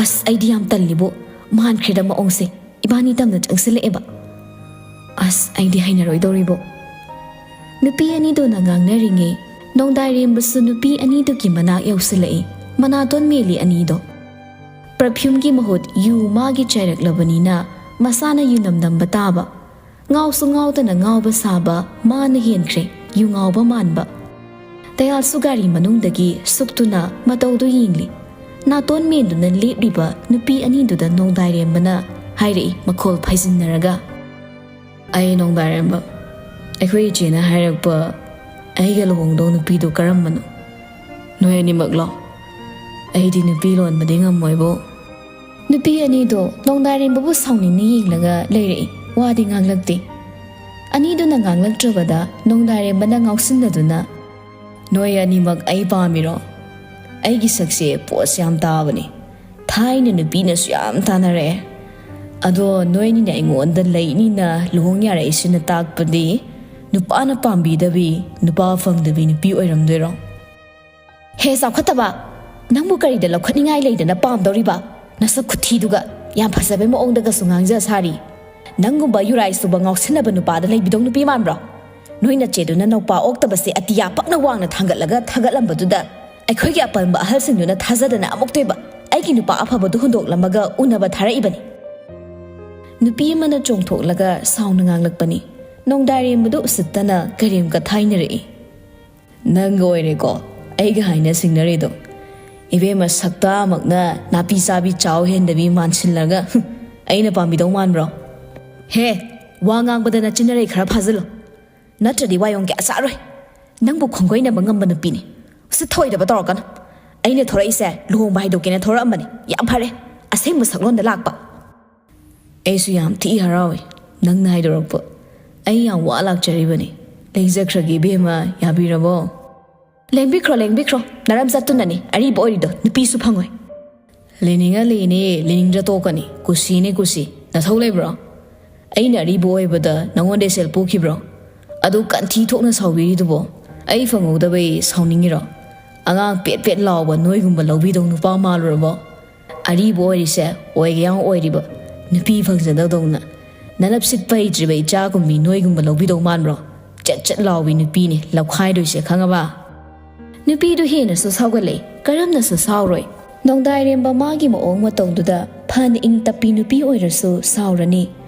ꯑꯁ, ꯑꯩꯗꯤ ꯌꯥꯝ ꯇꯜꯂꯤꯕꯣ, ꯃꯥꯟꯈ꯭ꯔꯦꯗ ꯃꯑꯣꯡꯁꯦ, ꯏꯕꯥꯅꯤ ꯇꯝꯅ ꯆꯪꯁꯤꯜꯂꯛꯑꯦꯕ꯫ ꯑꯁ, ꯑꯩꯗꯤ ꯍꯩꯅꯔꯣꯏꯗꯧꯔꯤꯕꯣ꯫" ꯅꯨꯄꯤ ꯑꯅꯤꯗꯨꯅ ꯉꯥꯡꯅꯔꯤꯉꯩ ꯅꯣꯡꯗꯥꯏꯔꯦꯝꯕꯁꯨ ꯅꯨꯄꯤ ꯑꯅꯤꯗꯨꯒꯤ ꯃꯅꯥꯛ ꯌꯧꯁꯤꯜꯂꯛꯏ꯫ ꯃꯅꯥꯇꯣꯟ ꯃꯦꯜꯂꯤ ꯑꯅꯤꯗꯣ꯫ ꯄꯔꯐ꯭ꯌꯨꯝꯒꯤ ꯃꯍꯨꯠ ꯌꯨ ꯃꯥꯒꯤ ꯆꯥꯏꯔꯛꯂꯕꯅꯤꯅ ꯃꯁꯥꯅ ꯌꯨꯅꯝ ꯅꯝꯕ ꯇꯥꯕ꯫ ꯉꯥꯎꯁꯨ ꯉꯥꯎꯗꯅ ꯉꯥꯎꯕ ꯁꯥꯕ ꯃꯥꯅ ꯍꯦꯟꯈ꯭ꯔꯦ, ꯌꯨ ꯉꯥꯎꯕ ꯃꯥꯟꯕ꯫ ꯇꯌꯥꯜꯁꯨ ꯒꯥꯔꯤ ꯃꯅꯨꯡꯗꯒꯤ ꯁꯨꯛꯇꯨꯅ ꯃꯇꯧꯗꯨ ꯌꯦꯡꯂꯤ꯫ ꯅꯥꯇꯣꯟ ꯃꯦꯟꯗꯨꯅ ꯂꯦꯞꯂꯤꯕ ꯅꯨꯄꯤ ꯑꯅꯤꯗꯨꯗ ꯅꯣꯡꯗꯥꯏꯔꯦꯝꯕꯅ ꯍꯥꯏꯔꯛꯏ ꯃꯈꯣꯜ ꯐꯩꯖꯤꯟꯅꯔꯒ, "ꯑꯩ ꯅꯣꯡꯗꯥꯏꯔꯦꯝꯕ, ꯑꯩꯈꯣꯏ ꯏꯆꯦꯅ ꯍꯥꯏꯔꯛꯄ ꯑꯩꯒ ꯂꯨꯍꯣꯡꯗꯧ ꯅꯨꯄꯤꯗꯨ ꯀꯔꯝꯕꯅꯣ? ꯅꯣꯏ ꯑꯅꯤꯃꯛꯂꯣ? ꯑꯩꯗꯤ ꯅꯨꯄꯤ ꯂꯣꯟꯕꯗꯤ ꯉꯝꯃꯣꯏꯕꯣ꯫" ꯅꯨꯄꯤ ꯑꯅꯤꯗꯣ ꯅꯣꯡꯗꯥꯏꯔꯦꯝꯕꯕꯨ ꯁꯥꯎꯅꯤꯡꯅ ꯌꯦꯡꯂꯒ ꯂꯩꯔꯛꯏ, ꯋꯥꯗꯤ ꯉꯥꯡꯂꯛꯇꯦ꯫ ꯑꯅꯤꯗꯨꯅ ꯉꯥꯡꯂꯛꯇ꯭ꯔꯕꯗ ꯅꯣꯡꯗꯥꯏꯔꯦꯝꯕꯅ ꯉꯥꯎꯁꯤꯟꯅꯗꯨꯅ, "ꯅꯣꯏ ꯑꯅꯤꯃꯛ ꯑꯩ ꯄꯥꯝꯃꯤꯔꯣ? ꯑꯩꯒꯤ ꯁꯛꯁꯦ ꯄꯣꯁ ꯌꯥꯝ ꯇꯥꯕꯅꯤ, ꯊꯥꯏꯅ ꯅꯨꯄꯤꯅꯁꯨ ꯌꯥꯝ ꯇꯥꯟꯅꯔꯛꯑꯦ꯫ ꯑꯗꯣ ꯅꯣꯏꯅꯤꯅ ꯑꯩꯉꯣꯟꯗ ꯂꯩꯅꯤꯅ ꯂꯨꯍꯣꯡ ꯌꯥꯔꯛꯏꯁꯤꯅ ꯇꯥꯛꯄꯗꯤ ꯅꯨꯄꯥꯅ ꯄꯥꯝꯕꯤꯗꯕꯤ, ꯅꯨꯄꯥ ꯐꯪꯗꯕꯤ ꯅꯨꯄꯤ ꯑꯣꯏꯔꯝꯗꯣꯏꯔꯣ?" "ꯍꯦ ꯆꯥꯎꯈꯠꯇꯕ, ꯅꯪꯕꯨ ꯀꯔꯤꯗ ꯂꯧꯈꯠꯅꯤꯡꯉꯥꯏ ꯂꯩꯗꯅ ꯄꯥꯝꯗꯧꯔꯤꯕ? ꯅꯁꯛ ꯈꯨꯊꯤꯗꯨꯒ ꯌꯥꯝ ꯐꯖꯕꯩ ꯃꯑꯣꯡꯗꯒꯁꯨ ꯉꯥꯡꯖ ꯁꯥꯔꯤ꯫ ꯅꯪꯒꯨꯝꯕ ꯌꯨꯔꯥꯏ ꯁꯨꯕ ꯉꯥꯎꯁꯤꯟꯅꯕ ꯅꯨꯄꯥꯗ ꯂꯩꯕꯤꯗꯧ ꯅꯨꯄꯤ ꯃꯥꯟꯕ꯭ꯔꯣ? ꯅꯣꯏ ꯅꯆꯦꯗꯨꯅ ꯅꯧꯄꯥ ꯑꯣꯛꯇꯕꯁꯦ ꯑꯇꯤꯌꯥ ꯄꯛꯅ ꯋꯥꯡꯅ ꯊꯥꯡꯒꯠꯂꯒ ꯊꯥꯒꯠꯂꯝꯕꯗꯨꯗ ꯑꯩꯈꯣꯏꯒꯤ ꯑꯄꯟꯕ ꯑꯍꯜꯁꯤꯡꯗꯨꯅ ꯊꯥꯖꯗꯅ ꯑꯃꯨꯛꯇꯣꯏꯕ ꯑꯩꯒꯤ ꯅꯨꯄꯥ ꯑꯐꯕꯗꯨ ꯍꯨꯟꯗꯣꯛꯂꯝꯃꯒ ꯎꯅꯕ ꯊꯥꯔꯛꯏꯕꯅꯤ꯫" ꯅꯨꯄꯤ ꯑꯃꯅ ꯆꯣꯡꯊꯣꯛꯂꯒ ꯁꯥꯎꯅ ꯉꯥꯡꯂꯛꯄꯅꯤ꯫ ꯅꯣꯡꯗꯥꯏꯔꯦꯝꯕꯗꯨ ꯎꯁꯤꯠꯇꯅ ꯀꯔꯦꯝ ꯀꯊꯥꯏꯅꯔꯛꯏ꯫ "ꯅꯪꯒ ꯑꯣꯏꯔꯦꯀꯣ ꯑꯩꯒ ꯍꯥꯏꯅ ꯁꯤꯡꯅꯔꯤꯗꯣ꯫ ꯏꯕꯦꯝꯃ ꯁꯛꯇꯥꯃꯛꯅ ꯅꯥꯄꯤ ꯆꯥꯕꯤ ꯆꯥꯎ ꯍꯦꯟꯗꯕꯤ ꯃꯥꯟꯁꯤꯜꯂꯒ, "ꯍꯨꯝ, ꯑꯩꯅ ꯄꯥꯝꯕꯤꯗꯧ ꯃꯥꯟꯕ꯭ꯔꯣ?" "ꯍꯦ, ꯋꯥ ꯉꯥꯡꯕꯗ ꯅꯆꯤꯟꯅꯔꯩ ꯈꯔ ꯐꯥꯖꯤꯜꯂꯣ, ꯅꯠꯇ꯭ꯔꯗꯤ ꯋꯥꯌꯣꯡ ꯀꯌꯥ ꯆꯥꯔꯣꯏ꯫ ꯅꯪꯕꯨ ꯈꯣꯡꯒꯣꯏꯅꯕ ꯉꯝꯕ ꯅꯨꯄꯤꯅꯤ꯫ ꯎꯁꯤꯠ ꯊꯑꯣꯏꯗꯕ ꯇꯧꯔꯛꯀꯅꯨ꯫ ꯑꯩꯅ ꯊꯣꯔꯛꯏꯁꯦ ꯂꯨꯍꯣꯡꯕ ꯍꯥꯏꯗꯣꯛꯀꯦꯅ ꯊꯣꯔꯛꯑꯝꯕꯅꯤ꯫ ꯌꯥꯝ ꯐꯔꯦ, ꯑꯁꯦꯡꯕ ꯁꯛꯂꯣꯟꯗ ꯂꯥꯛꯄ꯫" ꯑꯩꯁꯨ ꯌꯥꯝ ꯊꯤ ꯍꯔꯥꯎꯏ ꯅꯪꯅ ꯍꯥꯏꯗꯣꯔꯛꯄ꯫ ꯑꯩ ꯌꯥꯝ ꯋꯥ ꯂꯥꯛꯆꯔꯤꯕꯅꯤ꯫ ꯂꯦꯡꯖꯈ꯭ꯔꯒꯦ ꯏꯕꯦꯝꯃ, ꯌꯥꯕꯤꯔꯕꯣ? "ꯂꯦꯡꯕꯤꯈ꯭ꯔꯣ, ꯂꯦꯡꯕꯤꯈ꯭ꯔꯣ꯫ ꯅꯔꯝꯆꯠꯇꯨꯅꯅꯤ ꯑꯔꯤꯕ ꯑꯣꯏꯔꯤꯗꯣ, ꯅꯨꯄꯤꯁꯨ ꯐꯪꯉꯣꯏ꯫" "ꯂꯩꯅꯤꯡꯉ ꯂꯩꯅꯤ, ꯂꯩꯅꯤꯡꯗ꯭ꯔ ꯇꯣꯛꯀꯅꯤ꯫ ꯀꯨꯁꯤꯅꯤ ꯀꯨꯁꯤ꯫ ꯅꯊꯧ ꯂꯩꯕ꯭ꯔꯣ? ꯑꯩꯅ ꯑꯔꯤꯕ ꯑꯣꯏꯕꯗ ꯅꯉꯣꯟꯗ ꯁꯦꯜ ꯄꯨꯈꯤꯕ꯭ꯔꯣ? ꯑꯗꯨ ꯀꯟꯊꯤ ꯊꯣꯛꯅ ꯁꯥꯎꯕꯤꯔꯤꯗꯨꯕꯣ? ꯑꯩ ꯐꯪꯍꯧꯗꯕꯩ ꯁꯥꯎꯅꯤꯡꯉꯤꯔꯣ? ꯑꯉꯥꯡ ꯄꯦꯠ ꯄꯦꯠ ꯂꯥꯎꯕ ꯅꯣꯏꯒꯨꯝꯕ ꯂꯧꯕꯤꯗꯧ ꯅꯨꯄꯥ ꯃꯥꯜꯂꯨꯔꯕꯣ? ꯑꯔꯤꯕ ꯑꯣꯏꯔꯤꯁꯦ ꯑꯣꯏꯒꯦ ꯌꯥꯝ ꯑꯣꯏꯔꯤꯕ, ꯅꯨꯄꯤ ꯐꯪꯖꯗꯧꯗꯧꯅ꯫ ꯅꯅꯞ ꯁꯤꯠꯄ ꯍꯩꯇ꯭ꯔꯤꯕ ꯏꯆꯥꯒꯨꯝꯕꯤ ꯅꯣꯏꯒꯨꯝꯕ ꯂꯧꯕꯤꯗꯧ ꯃꯥꯟꯕ꯭ꯔꯣ? ꯆꯠ ꯆꯠ ꯂꯥꯎꯕꯤ ꯅꯨꯄꯤꯅꯤ ꯂꯧꯈꯥꯏꯗꯣꯏꯁꯦ, ꯈꯪꯉꯕ?" ꯅꯨꯄꯤꯗꯨ ꯍꯦꯟꯅꯁꯨ ꯁꯥꯎꯒꯠꯂꯦ꯫ ꯀꯔꯝꯅꯁꯨ ꯁꯥꯎꯔꯣꯏ? ꯅꯣꯡꯗꯥꯏꯔꯦꯝꯕ ꯃꯥꯒꯤ ꯃꯑꯣꯡ ꯃꯇꯧꯗꯨꯗ ꯐꯅ ꯏꯪ ꯇꯞꯄꯤ ꯅꯨꯄꯤ ꯑꯣꯏꯔꯁꯨ ꯁꯥꯎꯔꯅꯤ꯫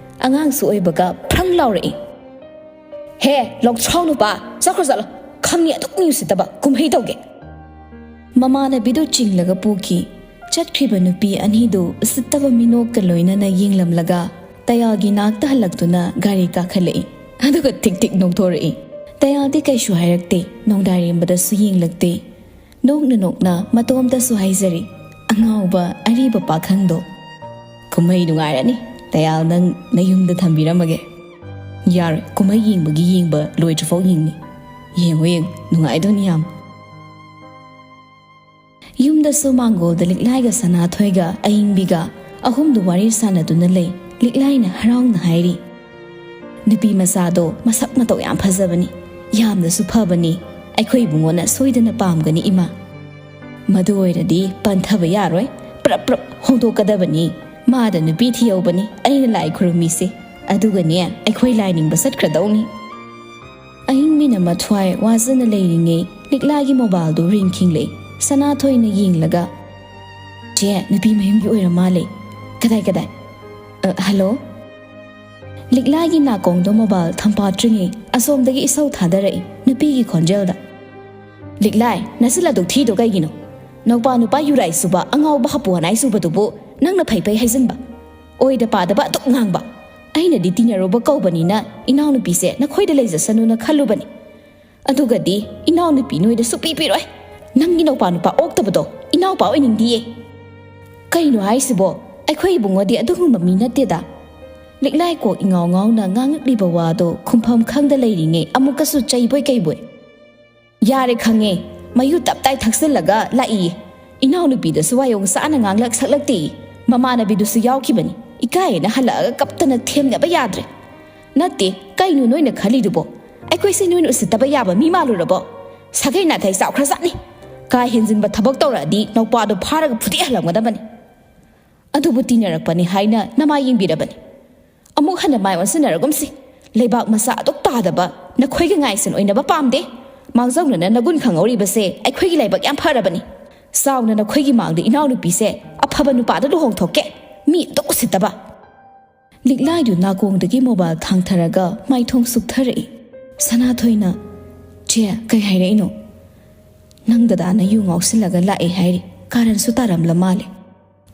ꯑꯉꯥꯡꯁꯨ ꯑꯣꯏꯕꯒ ꯐ꯭ꯔꯪ ꯂꯥꯎꯔꯛꯏ꯫ "ꯍꯦ, ꯂꯧꯊ꯭ꯔꯥꯎ ꯅꯨꯄꯥ, ꯆꯠꯈ꯭ꯔꯣ ꯆꯠꯂꯣ꯫ ꯈꯪꯉꯤ ꯑꯗꯨꯛ ꯃꯤ ꯎꯁꯤꯠꯇꯕ, ꯀꯨꯝꯍꯩ ꯇꯧꯒꯦ꯫" ꯃꯃꯥꯟꯅꯕꯤꯗꯨ ꯆꯤꯡꯂꯒ ꯄꯨꯈꯤ꯫ ꯆꯠꯈ꯭ꯔꯤꯕ ꯅꯨꯄꯤ ꯑꯅꯤꯗꯨ ꯎꯁꯤꯠꯇꯕ ꯃꯤꯅꯣꯛꯀ ꯂꯣꯏꯅꯅ ꯌꯦꯡꯂꯝꯂꯒ ꯇꯌꯥꯜꯒꯤ ꯅꯥꯛꯇ ꯍꯜꯂꯛꯇꯨꯅ ꯒꯥꯔꯤ ꯀꯥꯈꯠꯂꯛꯏ꯫ ꯑꯗꯨꯒ ꯊꯤꯛ ꯊꯤꯛ ꯅꯣꯛꯊꯣꯔꯛꯏ꯫ ꯇꯌꯥꯜꯗꯤ ꯀꯩꯁꯨ ꯍꯥꯏꯔꯛꯇꯦ, ꯅꯣꯡꯗꯥꯏꯔꯦꯝꯕꯗꯁꯨ ꯌꯦꯡꯂꯛꯇꯦ꯫ ꯅꯣꯛꯅ ꯅꯣꯛꯅ ꯃꯇꯣꯝꯇꯁꯨ ꯍꯥꯏꯖꯔꯤ, "ꯑꯉꯥꯎꯕ ꯑꯔꯤꯕ ꯄꯥꯈꯪꯗꯣ꯫ ꯀꯨꯝꯍꯩ ꯅꯨꯡꯉꯥꯏꯔꯅꯤ꯫ ꯇꯌꯥꯜ ꯅꯪ ꯅꯌꯨꯝꯗ ꯊꯝꯕꯤꯔꯝꯃꯒꯦ꯫" "ꯌꯥꯔꯣꯏ, ꯀꯨꯝꯍꯩ ꯌꯦꯡꯕꯒꯤ ꯌꯦꯡꯕ ꯂꯣꯏꯗ꯭ꯔꯤꯐꯥꯎ ꯌꯦꯡꯅꯤ꯫" "ꯌꯦꯡꯉꯨ ꯌꯦꯡꯉꯨ, ꯅꯨꯡꯉꯥꯏꯗꯣꯏꯅꯤ ꯌꯥꯝ꯫" ꯌꯨꯝꯗꯁꯨ ꯃꯥꯡꯒꯣꯜꯗ ꯂꯤꯛꯂꯥꯏꯒ ꯁꯅꯥꯊꯣꯏꯒ ꯑꯏꯪꯕꯤꯒ ꯑꯍꯨꯝꯗꯨ ꯋꯥꯔꯤ ꯁꯥꯟꯅꯗꯨꯅ ꯂꯩ꯫ ꯂꯤꯛꯂꯥꯏꯅ ꯍꯔꯥꯎꯅ ꯍꯥꯏꯔꯤ, "ꯅꯨꯄꯤ ꯃꯆꯥꯗꯣ ꯃꯁꯛ ꯃꯇꯧ ꯌꯥꯝ ꯐꯖꯕꯅꯤ, ꯌꯥꯝꯅꯁꯨ ꯐꯕꯅꯤ꯫ ꯑꯩꯈꯣꯏ ꯏꯕꯨꯡꯉꯣꯅ ꯁꯣꯏꯗꯅ ꯄꯥꯝꯒꯅꯤ ꯏꯃꯥ꯫ ꯃꯗꯨ ꯑꯣꯏꯔꯗꯤ ꯄꯟꯊꯕ ꯌꯥꯔꯣꯏ, ꯄ꯭ꯔꯞ ꯄ꯭ꯔꯞ ꯍꯣꯡꯗꯣꯛꯀꯗꯕꯅꯤ꯫ ꯃꯥꯗ ꯅꯨꯄꯤ ꯊꯤꯍꯧꯕꯅꯤ ꯑꯩꯅ ꯂꯥꯏ ꯈꯨꯔꯨꯝꯃꯤꯁꯦ꯫ ꯑꯗꯨꯒꯅꯦ, ꯑꯩꯈꯣꯏ ꯂꯥꯏ ꯅꯤꯡꯕ ꯆꯠꯈ꯭ꯔꯗꯧꯅꯤ꯫" ꯑꯍꯤꯡ ꯃꯤꯅ ꯃꯊ꯭ꯋꯥꯏ ꯋꯥꯖꯅ ꯂꯩꯔꯤꯉꯩ ꯂꯤꯛꯂꯥꯒꯤ ꯃꯣꯕꯥꯏꯜꯗꯨ ꯔꯤꯡ ꯈꯤꯡꯂꯛꯏ꯫ ꯁꯅꯥꯊꯣꯏꯅ ꯌꯦꯡꯂꯒ, "ꯆꯦ, ꯅꯨꯄꯤ ꯃꯌꯨꯝꯒꯤ ꯑꯣꯏꯔ ꯃꯥꯜꯂꯦ꯫ ꯀꯗꯥꯏ, ꯀꯗꯥꯏ? ꯑ, ꯍꯜꯂꯣ?" ꯂꯤꯛꯂꯥꯒꯤ ꯅꯥꯀꯣꯡꯗꯣ ꯃꯣꯕꯥꯏꯜ ꯊꯝꯄꯥꯠꯇ꯭ꯔꯤꯉꯩ ꯑꯁꯣꯝꯗꯒꯤ ꯏꯁꯧ ꯊꯥꯗꯔꯛꯏ ꯅꯨꯄꯤꯒꯤ ꯈꯣꯟꯖꯦꯜꯗ꯫ "ꯂꯤꯛꯂꯥꯏ, ꯅꯆꯤꯜ ꯑꯗꯨꯛ ꯊꯤꯗꯣ ꯀꯩꯒꯤꯅꯣ? ꯅꯧꯄꯥ ꯅꯨꯄꯥ ꯌꯨꯔꯥꯏ ꯁꯨꯕ ꯑꯉꯥꯎꯕ ꯍꯥꯄꯨ ꯍꯅꯥꯏ ꯁꯨꯕꯗꯨꯕꯨ ꯅꯪꯅ ꯐꯩ ꯐꯩ ꯍꯥꯏꯖꯤꯟꯕ? ꯑꯣꯏꯗ ꯄꯥꯗꯕ ꯑꯗꯨꯛ ꯉꯥꯡꯕ? ꯑꯩꯅꯗꯤ ꯇꯤꯟꯅꯔꯨꯕ ꯀꯧꯕꯅꯤꯅ ꯏꯅꯥꯎꯅꯨꯄꯤꯁꯦ ꯅꯈꯣꯏꯗ ꯂꯩꯖꯁꯅꯨꯅ ꯈꯜꯂꯨꯕꯅꯤ꯫ ꯑꯗꯨꯒꯗꯤ ꯏꯅꯥꯎꯅꯨꯄꯤ ꯅꯣꯏꯗ ꯁꯨꯛꯄꯤ ꯄꯤꯔꯣꯏ꯫ ꯅꯪꯒꯤ ꯅꯧꯄꯥ ꯅꯨꯄꯥ ꯑꯣꯛꯇꯕꯗꯣ ꯏꯅꯥꯎꯄꯥ ꯑꯣꯏꯅꯤꯡꯗꯤꯌꯦ꯫ ꯀꯩꯅꯣ ꯍꯥꯏꯁꯤꯕꯣ? ꯑꯩꯈꯣꯏ ꯏꯕꯨꯡꯉꯣꯗꯤ ꯑꯗꯨꯒꯨꯝꯕ ꯃꯤ ꯅꯠꯇꯦꯗ꯫ ꯂꯤꯛꯂꯥꯏ ꯀꯣꯛ ꯏꯉꯥꯎ ꯉꯥꯎꯅ ꯉꯥꯡꯉꯛꯂꯤꯕ ꯋꯥꯗꯣ ꯈꯨꯝꯐꯝ ꯈꯪꯗ ꯂꯩꯔꯤꯉꯩ ꯑꯃꯨꯛꯀꯁꯨ ꯆꯩꯕꯣꯏ ꯀꯩꯕꯣꯏ꯫ ꯌꯥꯔꯦ ꯈꯪꯉꯦ, ꯃꯌꯨ ꯇꯞꯇꯥꯏ ꯊꯛꯆꯤꯜꯂꯒ ꯂꯥꯛꯏꯌꯦ꯫ ꯏꯅꯥꯎꯅꯨꯄꯤꯗꯁꯨ ꯋꯥꯌꯣꯡ ꯆꯥꯅ ꯉꯥꯡꯂꯛ ꯁꯛꯂꯛꯇꯦ꯫ ꯃꯃꯥꯟꯅꯕꯤꯗꯨꯁꯨ ꯌꯥꯎꯈꯤꯕꯅꯤ꯫ ꯏꯀꯥꯏꯌꯦꯅ ꯍꯜꯂꯛꯑꯒ ꯀꯞꯇꯅ ꯊꯦꯝꯅꯕ ꯌꯥꯗ꯭ꯔꯦ꯫ ꯅꯠꯇꯦ, ꯀꯩꯅꯣ ꯅꯣꯏꯅ ꯈꯜꯂꯤꯗꯨꯕꯣ? ꯑꯩꯈꯣꯏꯁꯦ ꯅꯣꯏꯅ ꯎꯁꯤꯠꯇꯕ ꯌꯥꯕ ꯃꯤ ꯃꯥꯜꯂꯨꯔꯕꯣ? ꯁꯥꯒꯩ ꯅꯥꯇꯩ ꯆꯥꯎꯈ꯭ꯔꯖꯥꯠꯅꯤ꯫ ꯀꯥ ꯍꯦꯟꯖꯤꯟꯕ ꯊꯕꯛ ꯇꯧꯔꯛꯑꯗꯤ ꯅꯧꯄꯥꯗꯣ ꯐꯥꯔꯒ ꯐꯨꯗꯦꯛꯍꯜꯂꯝꯒꯗꯕꯅꯤ꯫ ꯑꯗꯨꯕꯨ ꯇꯤꯟꯅꯔꯛꯄꯅꯤ ꯍꯥꯏꯅ ꯅꯃꯥꯏ ꯌꯦꯡꯕꯤꯔꯕꯅꯤ꯫ ꯑꯃꯨꯛ ꯍꯟꯅ ꯃꯥꯏ ꯑꯣꯟꯁꯤꯟꯅꯔꯒꯨꯝꯁꯤ꯫ ꯂꯩꯕꯥꯛ ꯃꯆꯥ ꯑꯗꯨꯛ ꯇꯥꯗꯕ ꯅꯈꯣꯏꯒ ꯉꯥꯏꯁꯤꯟ ꯑꯣꯏꯅꯕ ꯄꯥꯝꯗꯦ꯫ ꯃꯥꯡꯖꯧꯅꯅ ꯅꯒꯨꯟ ꯈꯪꯍꯧꯔꯤꯕꯁꯦ ꯑꯩꯈꯣꯏꯒꯤ ꯂꯥꯏꯕꯛ ꯌꯥꯝ ꯐꯔꯕꯅꯤ꯫ ꯆꯥꯎꯅ ꯅꯈꯣꯏꯒꯤ ꯃꯥꯡꯗ ꯏꯅꯥꯎꯅꯨꯄꯤꯁꯦ ꯑꯐꯕ ꯅꯨꯄꯥꯗ ꯂꯨꯍꯣꯡꯊꯣꯛꯀꯦ꯫ ꯃꯤ ꯑꯗꯨꯛ ꯎꯁꯤꯠꯇꯕ꯫ ꯂꯤꯛꯂꯥꯏꯗꯨ ꯅꯥꯀꯣꯡꯗꯒꯤ ꯃꯣꯕꯥꯏꯜ ꯊꯥꯡꯊꯔꯒ ꯃꯥꯏꯊꯣꯡ ꯁꯨꯛꯊꯔꯛꯏ꯫ ꯁꯅꯥꯊꯣꯏꯅ, "ꯆꯦ, ꯀꯩ ꯍꯥꯏꯔꯛꯏꯅꯣ?" "ꯅꯪ ꯗꯗꯥꯅ ꯌꯨ ꯉꯥꯎꯁꯤꯜꯂꯒ ꯂꯥꯛꯑꯦ ꯍꯥꯏꯔꯤ꯫ ꯀꯥꯔꯟꯁꯨ ꯇꯥꯔꯝꯂ ꯃꯥꯜꯂꯦ꯫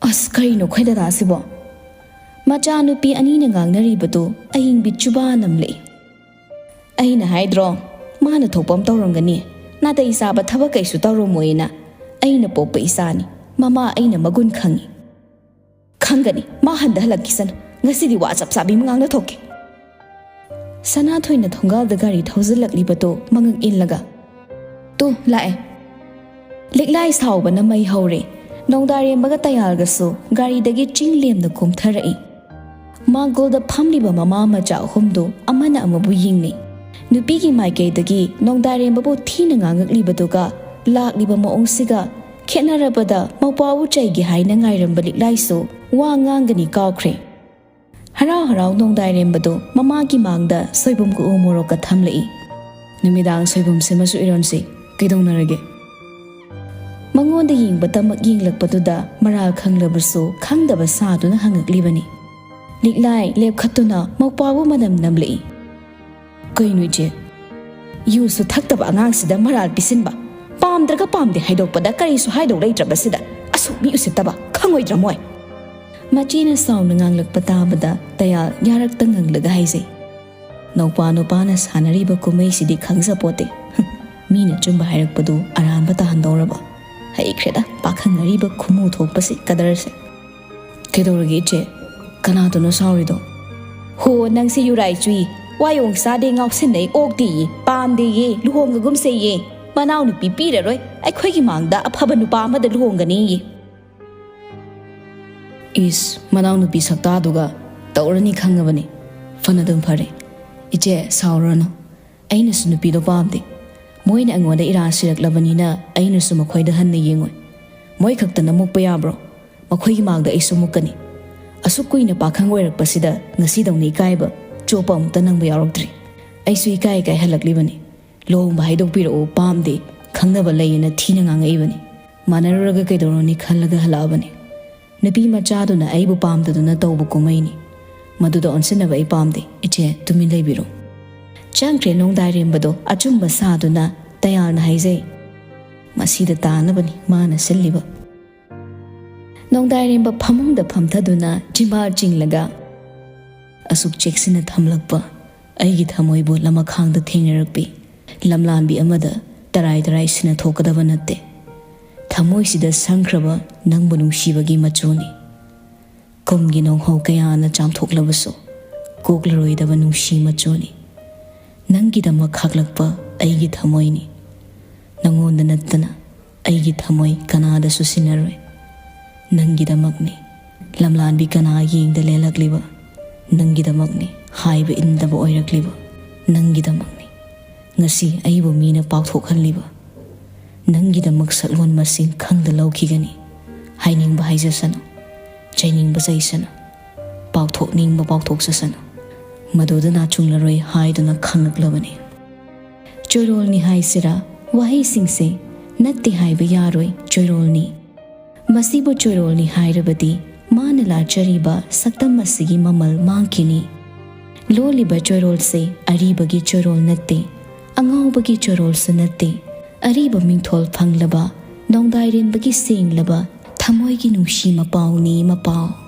ꯑꯁ, ꯀꯔꯤꯅꯣ ꯑꯩꯈꯣꯏ ꯗꯗꯥꯁꯤꯕꯣ?" ꯃꯆꯥꯅꯨꯄꯤ ꯑꯅꯤꯅ ꯉꯥꯡꯅꯔꯤꯕꯗꯨ ꯑꯌꯤꯡꯕꯤ ꯆꯨꯕꯥ ꯅꯝꯂꯛꯏ꯫ "ꯑꯩꯅ ꯍꯥꯏꯗ꯭ꯔꯣ, ꯃꯥꯅ ꯊꯣꯛꯄ ꯑꯃ ꯇꯧꯔꯝꯒꯅꯤ꯫ ꯅꯥꯇꯩ ꯆꯥꯕ ꯊꯕꯛ ꯀꯩꯁꯨ ꯇꯧꯔꯝꯃꯣꯏꯅ꯫ ꯑꯩꯅ ꯄꯣꯛꯄ ꯏꯆꯥꯅꯤ꯫ ꯃꯃꯥ ꯑꯩꯅ ꯃꯒꯨꯟ ꯈꯪꯉꯤ꯫ ꯈꯪꯒꯅꯤ, ꯃꯥ ꯍꯟꯗ ꯍꯜꯂꯛꯈꯤꯁꯅꯨ꯫ ꯉꯁꯤꯗꯤ ꯋꯥ ꯆꯞ ꯆꯥꯕꯤ ꯑꯃ ꯉꯥꯡꯅꯊꯣꯛꯀꯦ꯫" ꯁꯅꯥꯊꯣꯏꯅ ꯊꯣꯡꯒꯥꯜꯗ ꯒꯥꯔꯤ ꯊꯧꯖꯤꯜꯂꯛꯂꯤꯕꯗꯨ ꯃꯉꯛ ꯏꯜꯂꯒ, "ꯇꯨ, ꯂꯥꯛꯑꯦ꯫" ꯂꯤꯛꯂꯥꯏ ꯁꯥꯎꯕꯅ ꯃꯩ ꯍꯧꯔꯦ꯫ ꯅꯣꯡꯗꯥꯔꯦꯝꯕꯒ ꯇꯌꯥꯜꯒꯁꯨ ꯒꯥꯔꯤꯗꯒꯤ ꯆꯤꯡ ꯂꯦꯝꯅ ꯀꯨꯝꯊꯔꯛꯏ꯫ ꯃꯥꯡꯒꯣꯜꯗ ꯐꯝꯂꯤꯕ ꯃꯃꯥ ꯃꯆꯥ ꯑꯍꯨꯝꯗꯨ ꯑꯃꯅ ꯑꯃꯕꯨ ꯌꯦꯡꯅꯩ꯫ ꯅꯨꯄꯤꯒꯤ ꯃꯥꯏꯀꯩꯗꯒꯤ ꯅꯣꯡꯗꯥꯔꯦꯝꯕꯕꯨ ꯊꯤꯅ ꯉꯥꯡꯉꯛꯂꯤꯕꯗꯨꯒ ꯂꯥꯛꯂꯤꯕ ꯃꯑꯣꯡꯁꯤꯒ ꯈꯦꯠꯅꯔꯕꯗ ꯃꯧꯄ꯭ꯋꯥꯕꯨ ꯆꯩꯒꯦ ꯍꯥꯏꯅ ꯉꯥꯏꯔꯝꯕ ꯂꯤꯛꯂꯥꯏꯁꯨ ꯋꯥ ꯉꯥꯡꯒꯅꯤ ꯀꯥꯎꯈ꯭ꯔꯦ꯫ ꯍꯔꯥꯎ ꯍꯔꯥꯎ ꯅꯣꯡꯗꯥꯏꯔꯦꯝꯕꯗꯨ ꯃꯃꯥꯒꯤ ꯃꯥꯡꯗ ꯁꯣꯏꯕꯨꯝꯒ ꯎ ꯃꯣꯔꯣꯛꯀ ꯊꯝꯂꯛꯏ꯫ "ꯅꯨꯃꯤꯗꯥꯡ ꯁꯣꯏꯕꯨꯝ ꯁꯦꯝꯃꯁꯨ ꯏꯔꯣꯟꯁꯤ, ꯀꯩꯗꯧꯅꯔꯒꯦ?" ꯃꯉꯣꯟꯗ ꯌꯦꯡꯕꯇꯃꯛ ꯌꯦꯡꯂꯛꯄꯗꯨꯗ ꯃꯔꯥꯜ ꯈꯪꯂꯕꯁꯨ ꯈꯪꯗꯕ ꯁꯥꯗꯨꯅ ꯍꯪꯉꯛꯂꯤꯕꯅꯤ꯫ ꯂꯤꯛꯂꯥꯏ ꯂꯦꯞꯈꯠꯇꯨꯅ ꯃꯧꯄ꯭ꯋꯥꯕꯨ ꯃꯅꯝ ꯅꯝꯂꯛꯏ꯫ "ꯀꯩꯅꯣ ꯏꯆꯦ? ꯌꯨꯁꯨ ꯊꯛꯇꯕ ꯑꯉꯥꯡꯁꯤꯗ ꯃꯔꯥꯜ ꯄꯤꯁꯤꯟꯕ? ꯄꯥꯝꯗ꯭ꯔꯒ ꯄꯥꯝꯗꯦ ꯍꯥꯏꯗꯣꯛꯄꯗ ꯀꯔꯤꯁꯨ ꯍꯥꯏꯗꯧ ꯂꯩꯇ꯭ꯔꯕꯁꯤꯗ ꯑꯁꯨꯛ ꯃꯤ ꯎꯁꯤꯠꯇꯕ ꯈꯪꯉꯣꯏꯗ꯭ꯔꯥ ꯃꯣꯏ? ꯃꯆꯦꯅ ꯁꯥꯎꯅ ꯉꯥꯡꯂꯛꯄ ꯇꯥꯕꯗ ꯇꯌꯥꯜ ꯌꯥꯔꯛꯇ ꯉꯪꯂꯒ ꯍꯥꯏꯖꯩ, "ꯅꯧꯄꯥ ꯅꯨꯄꯥꯅ ꯁꯥꯟꯅꯔꯤꯕ ꯀꯨꯝꯍꯩꯁꯤꯗꯤ ꯈꯪꯖꯄꯣꯠꯇꯦ꯫ ꯃꯤꯅ ꯑꯆꯨꯝꯕ ꯍꯥꯏꯔꯛꯄꯗꯨ ꯑꯔꯥꯟꯕ ꯇꯥꯍꯟꯗꯧꯔꯕ꯫ ꯍꯩꯈ꯭ꯔꯦꯗ ꯄꯥꯈꯪ ꯑꯔꯤꯕ ꯈꯨꯃꯨ ꯊꯣꯛꯄꯁꯤ ꯀꯗꯔꯁꯦ꯫ ꯀꯩꯗꯧꯔꯒꯦ ꯏꯆꯦ? ꯀꯅꯥꯗꯅꯣ ꯁꯥꯎꯔꯤꯗꯣ?" "ꯍꯣ, ꯅꯪꯁꯦ ꯌꯨꯔꯥꯏ ꯆꯨꯏ, ꯋꯥꯌꯣꯡ ꯆꯥꯗꯦ, ꯉꯥꯎꯁꯤꯟꯅꯩ, ꯑꯣꯛꯇꯦꯌꯦ, ꯄꯥꯝꯗꯦꯌꯦ, ꯂꯨꯍꯣꯡꯉꯒꯨꯝꯁꯦꯌꯦ, ꯃꯅꯥꯎꯅꯨꯄꯤ ꯄꯤꯔꯔꯣꯏ, ꯑꯩꯈꯣꯏꯒꯤ ꯃꯥꯡꯗ ꯑꯐꯕ ꯅꯨꯄꯥ ꯑꯃꯗ ꯂꯨꯍꯣꯡꯒꯅꯤꯌꯦ꯫" "ꯏꯁ, ꯃꯅꯥꯎꯅꯨꯄꯤ ꯁꯛꯇꯥꯗꯨꯒ ꯇꯧꯔꯅꯤ ꯈꯪꯉꯕꯅꯤ꯫ ꯐꯅꯗꯨꯝ ꯐꯔꯦ꯫ ꯏꯆꯦ, ꯁꯥꯎꯔꯅꯨ꯫ ꯑꯩꯅꯁꯨ ꯅꯨꯄꯤꯗꯣ ꯄꯥꯝꯗꯦ꯫ ꯃꯣꯏꯅ ꯑꯩꯉꯣꯟꯗ ꯏꯔꯥ ꯁꯤꯔꯛꯂꯕꯅꯤꯅ ꯑꯩꯅꯁꯨ ꯃꯈꯣꯏꯗ ꯍꯟꯅ ꯌꯦꯡꯉꯣꯏ꯫ ꯃꯣꯏ ꯈꯛꯇꯅ ꯃꯨꯛꯄ ꯌꯥꯕ꯭ꯔꯣ? ꯃꯈꯣꯏꯒꯤ ꯃꯥꯡꯗ ꯑꯩꯁꯨ ꯃꯨꯛꯀꯅꯤ꯫ ꯑꯁꯨꯛ ꯀꯨꯏꯅ ꯄꯥꯈꯪ ꯑꯣꯏꯔꯛꯄꯁꯤꯗ ꯉꯁꯤꯗꯧꯅ ꯏꯀꯥꯏꯕ ꯆꯣꯞꯄ ꯑꯃꯨꯛꯇ ꯅꯪꯕ ꯌꯥꯎꯔꯛꯇ꯭ꯔꯤ꯫ ꯑꯩꯁꯨ ꯏꯀꯥꯏ ꯏꯀꯥꯏ ꯍꯜꯂꯛꯂꯤꯕꯅꯤ꯫ ꯂꯨꯍꯣꯡꯕ ꯍꯥꯏꯗꯣꯛꯄꯤꯔꯛꯎ, ꯄꯥꯝꯗꯦ, ꯈꯪꯅꯕ ꯂꯩꯌꯦꯅ ꯊꯤꯅ ꯉꯥꯡꯉꯛꯏꯕꯅꯤ꯫ ꯃꯥꯟꯅꯔꯨꯔꯒ ꯀꯩꯗꯧꯔꯨꯅꯤ ꯈꯜꯂꯒ ꯍꯜꯂꯛꯑꯕꯅꯤ꯫ ꯅꯨꯄꯤ ꯃꯆꯥꯗꯨꯅ ꯑꯩꯕꯨ ꯄꯥꯝꯗꯗꯨꯅ ꯇꯧꯕ ꯀꯨꯝꯍꯩꯅꯤ꯫ ꯃꯗꯨꯗ ꯑꯣꯟꯁꯤꯟꯅꯕ ꯑꯩ ꯄꯥꯝꯗꯦ꯫ ꯏꯆꯦ, ꯇꯨꯃꯤꯟ ꯂꯩꯕꯤꯔꯣ꯫" ꯆꯪꯈ꯭ꯔꯦ ꯅꯣꯡꯗꯥꯏꯔꯦꯝꯕꯗꯣ ꯑꯆꯨꯝꯕ ꯁꯥꯗꯨꯅ꯫ ꯇꯌꯥꯜꯅ ꯍꯥꯏꯖꯩ, "ꯃꯁꯤꯗ ꯇꯥꯅꯕꯅꯤ ꯃꯥꯅ ꯁꯤꯜꯂꯤꯕ꯫" ꯅꯣꯡꯗꯥꯏꯔꯦꯝꯕ ꯐꯃꯨꯡꯗ ꯐꯝꯊꯗꯨꯅ ꯆꯤꯝꯕꯥꯜ ꯆꯤꯡꯂꯒ, "ꯑꯁꯨꯛ ꯆꯦꯛꯁꯤꯟꯅ ꯊꯝꯂꯛꯄ ꯑꯩꯒꯤ ꯊꯃꯣꯏꯕꯨ ꯂꯃꯈꯥꯡꯗ ꯊꯦꯡꯅꯔꯛꯄꯤ ꯂꯝꯂꯥꯟꯕꯤ ꯑꯃꯗ ꯇꯔꯥꯏ ꯇꯔꯥꯏ ꯁꯤꯟꯅ ꯊꯣꯛꯀꯗꯕ ꯅꯠꯇꯦ꯫ ꯊꯃꯣꯏꯁꯤꯗ ꯁꯪꯈ꯭ꯔꯕ ꯅꯪꯕꯨ ꯅꯨꯡꯁꯤꯕꯒꯤ ꯃꯆꯨꯅꯤ꯫ ꯀꯨꯝꯒꯤ ꯅꯣꯡꯍꯧ ꯀꯌꯥꯅ ꯆꯥꯝꯊꯣꯛꯂꯕꯁꯨ ꯀꯣꯛꯂꯔꯣꯏꯗꯕ ꯅꯨꯡꯁꯤ ꯃꯆꯨꯅꯤ꯫ ꯅꯪꯒꯤꯗꯃꯛ ꯈꯥꯛꯂꯛꯄ ꯑꯩꯒꯤ ꯊꯃꯣꯏꯅꯤ꯫ ꯅꯪꯉꯣꯟꯗ ꯅꯠꯇꯅ ꯑꯩꯒꯤ ꯊꯃꯣꯏ ꯀꯅꯥꯗꯁꯨ ꯁꯤꯟꯅꯔꯣꯏ꯫ ꯅꯪꯒꯤꯗꯃꯛꯅꯤ ꯂꯝꯂꯥꯟꯕꯤ ꯀꯅꯥ ꯌꯦꯡꯗ ꯂꯦꯜꯂꯛꯂꯤꯕ꯫ ꯅꯪꯒꯤꯗꯃꯛꯅꯤ ꯍꯥꯏꯕ ꯏꯟꯗꯕ ꯑꯣꯏꯔꯛꯂꯤꯕ꯫ ꯅꯪꯒꯤꯗꯃꯛꯅꯤ ꯉꯁꯤ ꯑꯩꯕꯨ ꯃꯤꯅ ꯄꯥꯎꯊꯣꯛꯍꯜꯂꯤꯕ꯫ ꯅꯪꯒꯤꯗꯃꯛ ꯁꯛꯂꯣꯟ ꯃꯁꯤꯡ ꯈꯪꯗ ꯂꯧꯈꯤꯒꯅꯤ꯫ ꯍꯥꯏꯅꯤꯡꯕ ꯍꯥꯏꯖꯁꯅꯨ, ꯆꯩꯅꯤꯡꯕ ꯆꯩꯁꯅꯨ, ꯄꯥꯎꯊꯣꯛꯅꯤꯡꯕ ꯄꯥꯎꯊꯣꯛꯆꯁꯅꯨ, ꯃꯗꯨꯗ ꯅꯥꯆꯨꯡꯂꯔꯣꯏ ꯍꯥꯏꯗꯨꯅ ꯈꯪꯂꯛꯂꯕꯅꯤ꯫" ꯆꯣꯏꯔꯣꯜꯅꯤ ꯍꯥꯏꯁꯤꯔꯥ? ꯋꯥꯍꯩꯁꯤꯡꯁꯦ ꯅꯠꯇꯦ ꯍꯥꯏꯕ ꯌꯥꯔꯣꯏ, ꯆꯣꯏꯔꯣꯜꯅꯤ꯫ ꯃꯁꯤꯕꯨ ꯆꯣꯏꯔꯣꯜꯅꯤ ꯍꯥꯏꯔꯕꯗꯤ ꯃꯥꯅ ꯂꯥꯠꯆꯔꯤꯕ ꯁꯛꯇꯝ ꯑꯁꯤꯒꯤ ꯃꯃꯜ ꯃꯥꯡꯈꯤꯅꯤ꯫ ꯂꯣꯜꯂꯤꯕ ꯆꯣꯏꯔꯣꯜꯁꯦ ꯑꯔꯤꯕꯒꯤ ꯆꯣꯏꯔꯣꯜ ꯅꯠꯇꯦ, ꯑꯉꯥꯎꯕꯒꯤ ꯆꯣꯏꯔꯣꯜꯁꯨ ꯅꯠꯇꯦ, ꯑꯔꯤꯕ ꯃꯤꯡꯊꯣꯜ ꯐꯪꯂꯕ, ꯅꯣꯡꯗꯥꯏꯔꯦꯝꯕꯒꯤ ꯁꯦꯡꯂꯕ ꯊꯃꯣꯏꯒꯤ ꯅꯨꯡꯁꯤ ꯃꯄꯥꯎꯅꯤ ꯃꯄꯥꯎ꯫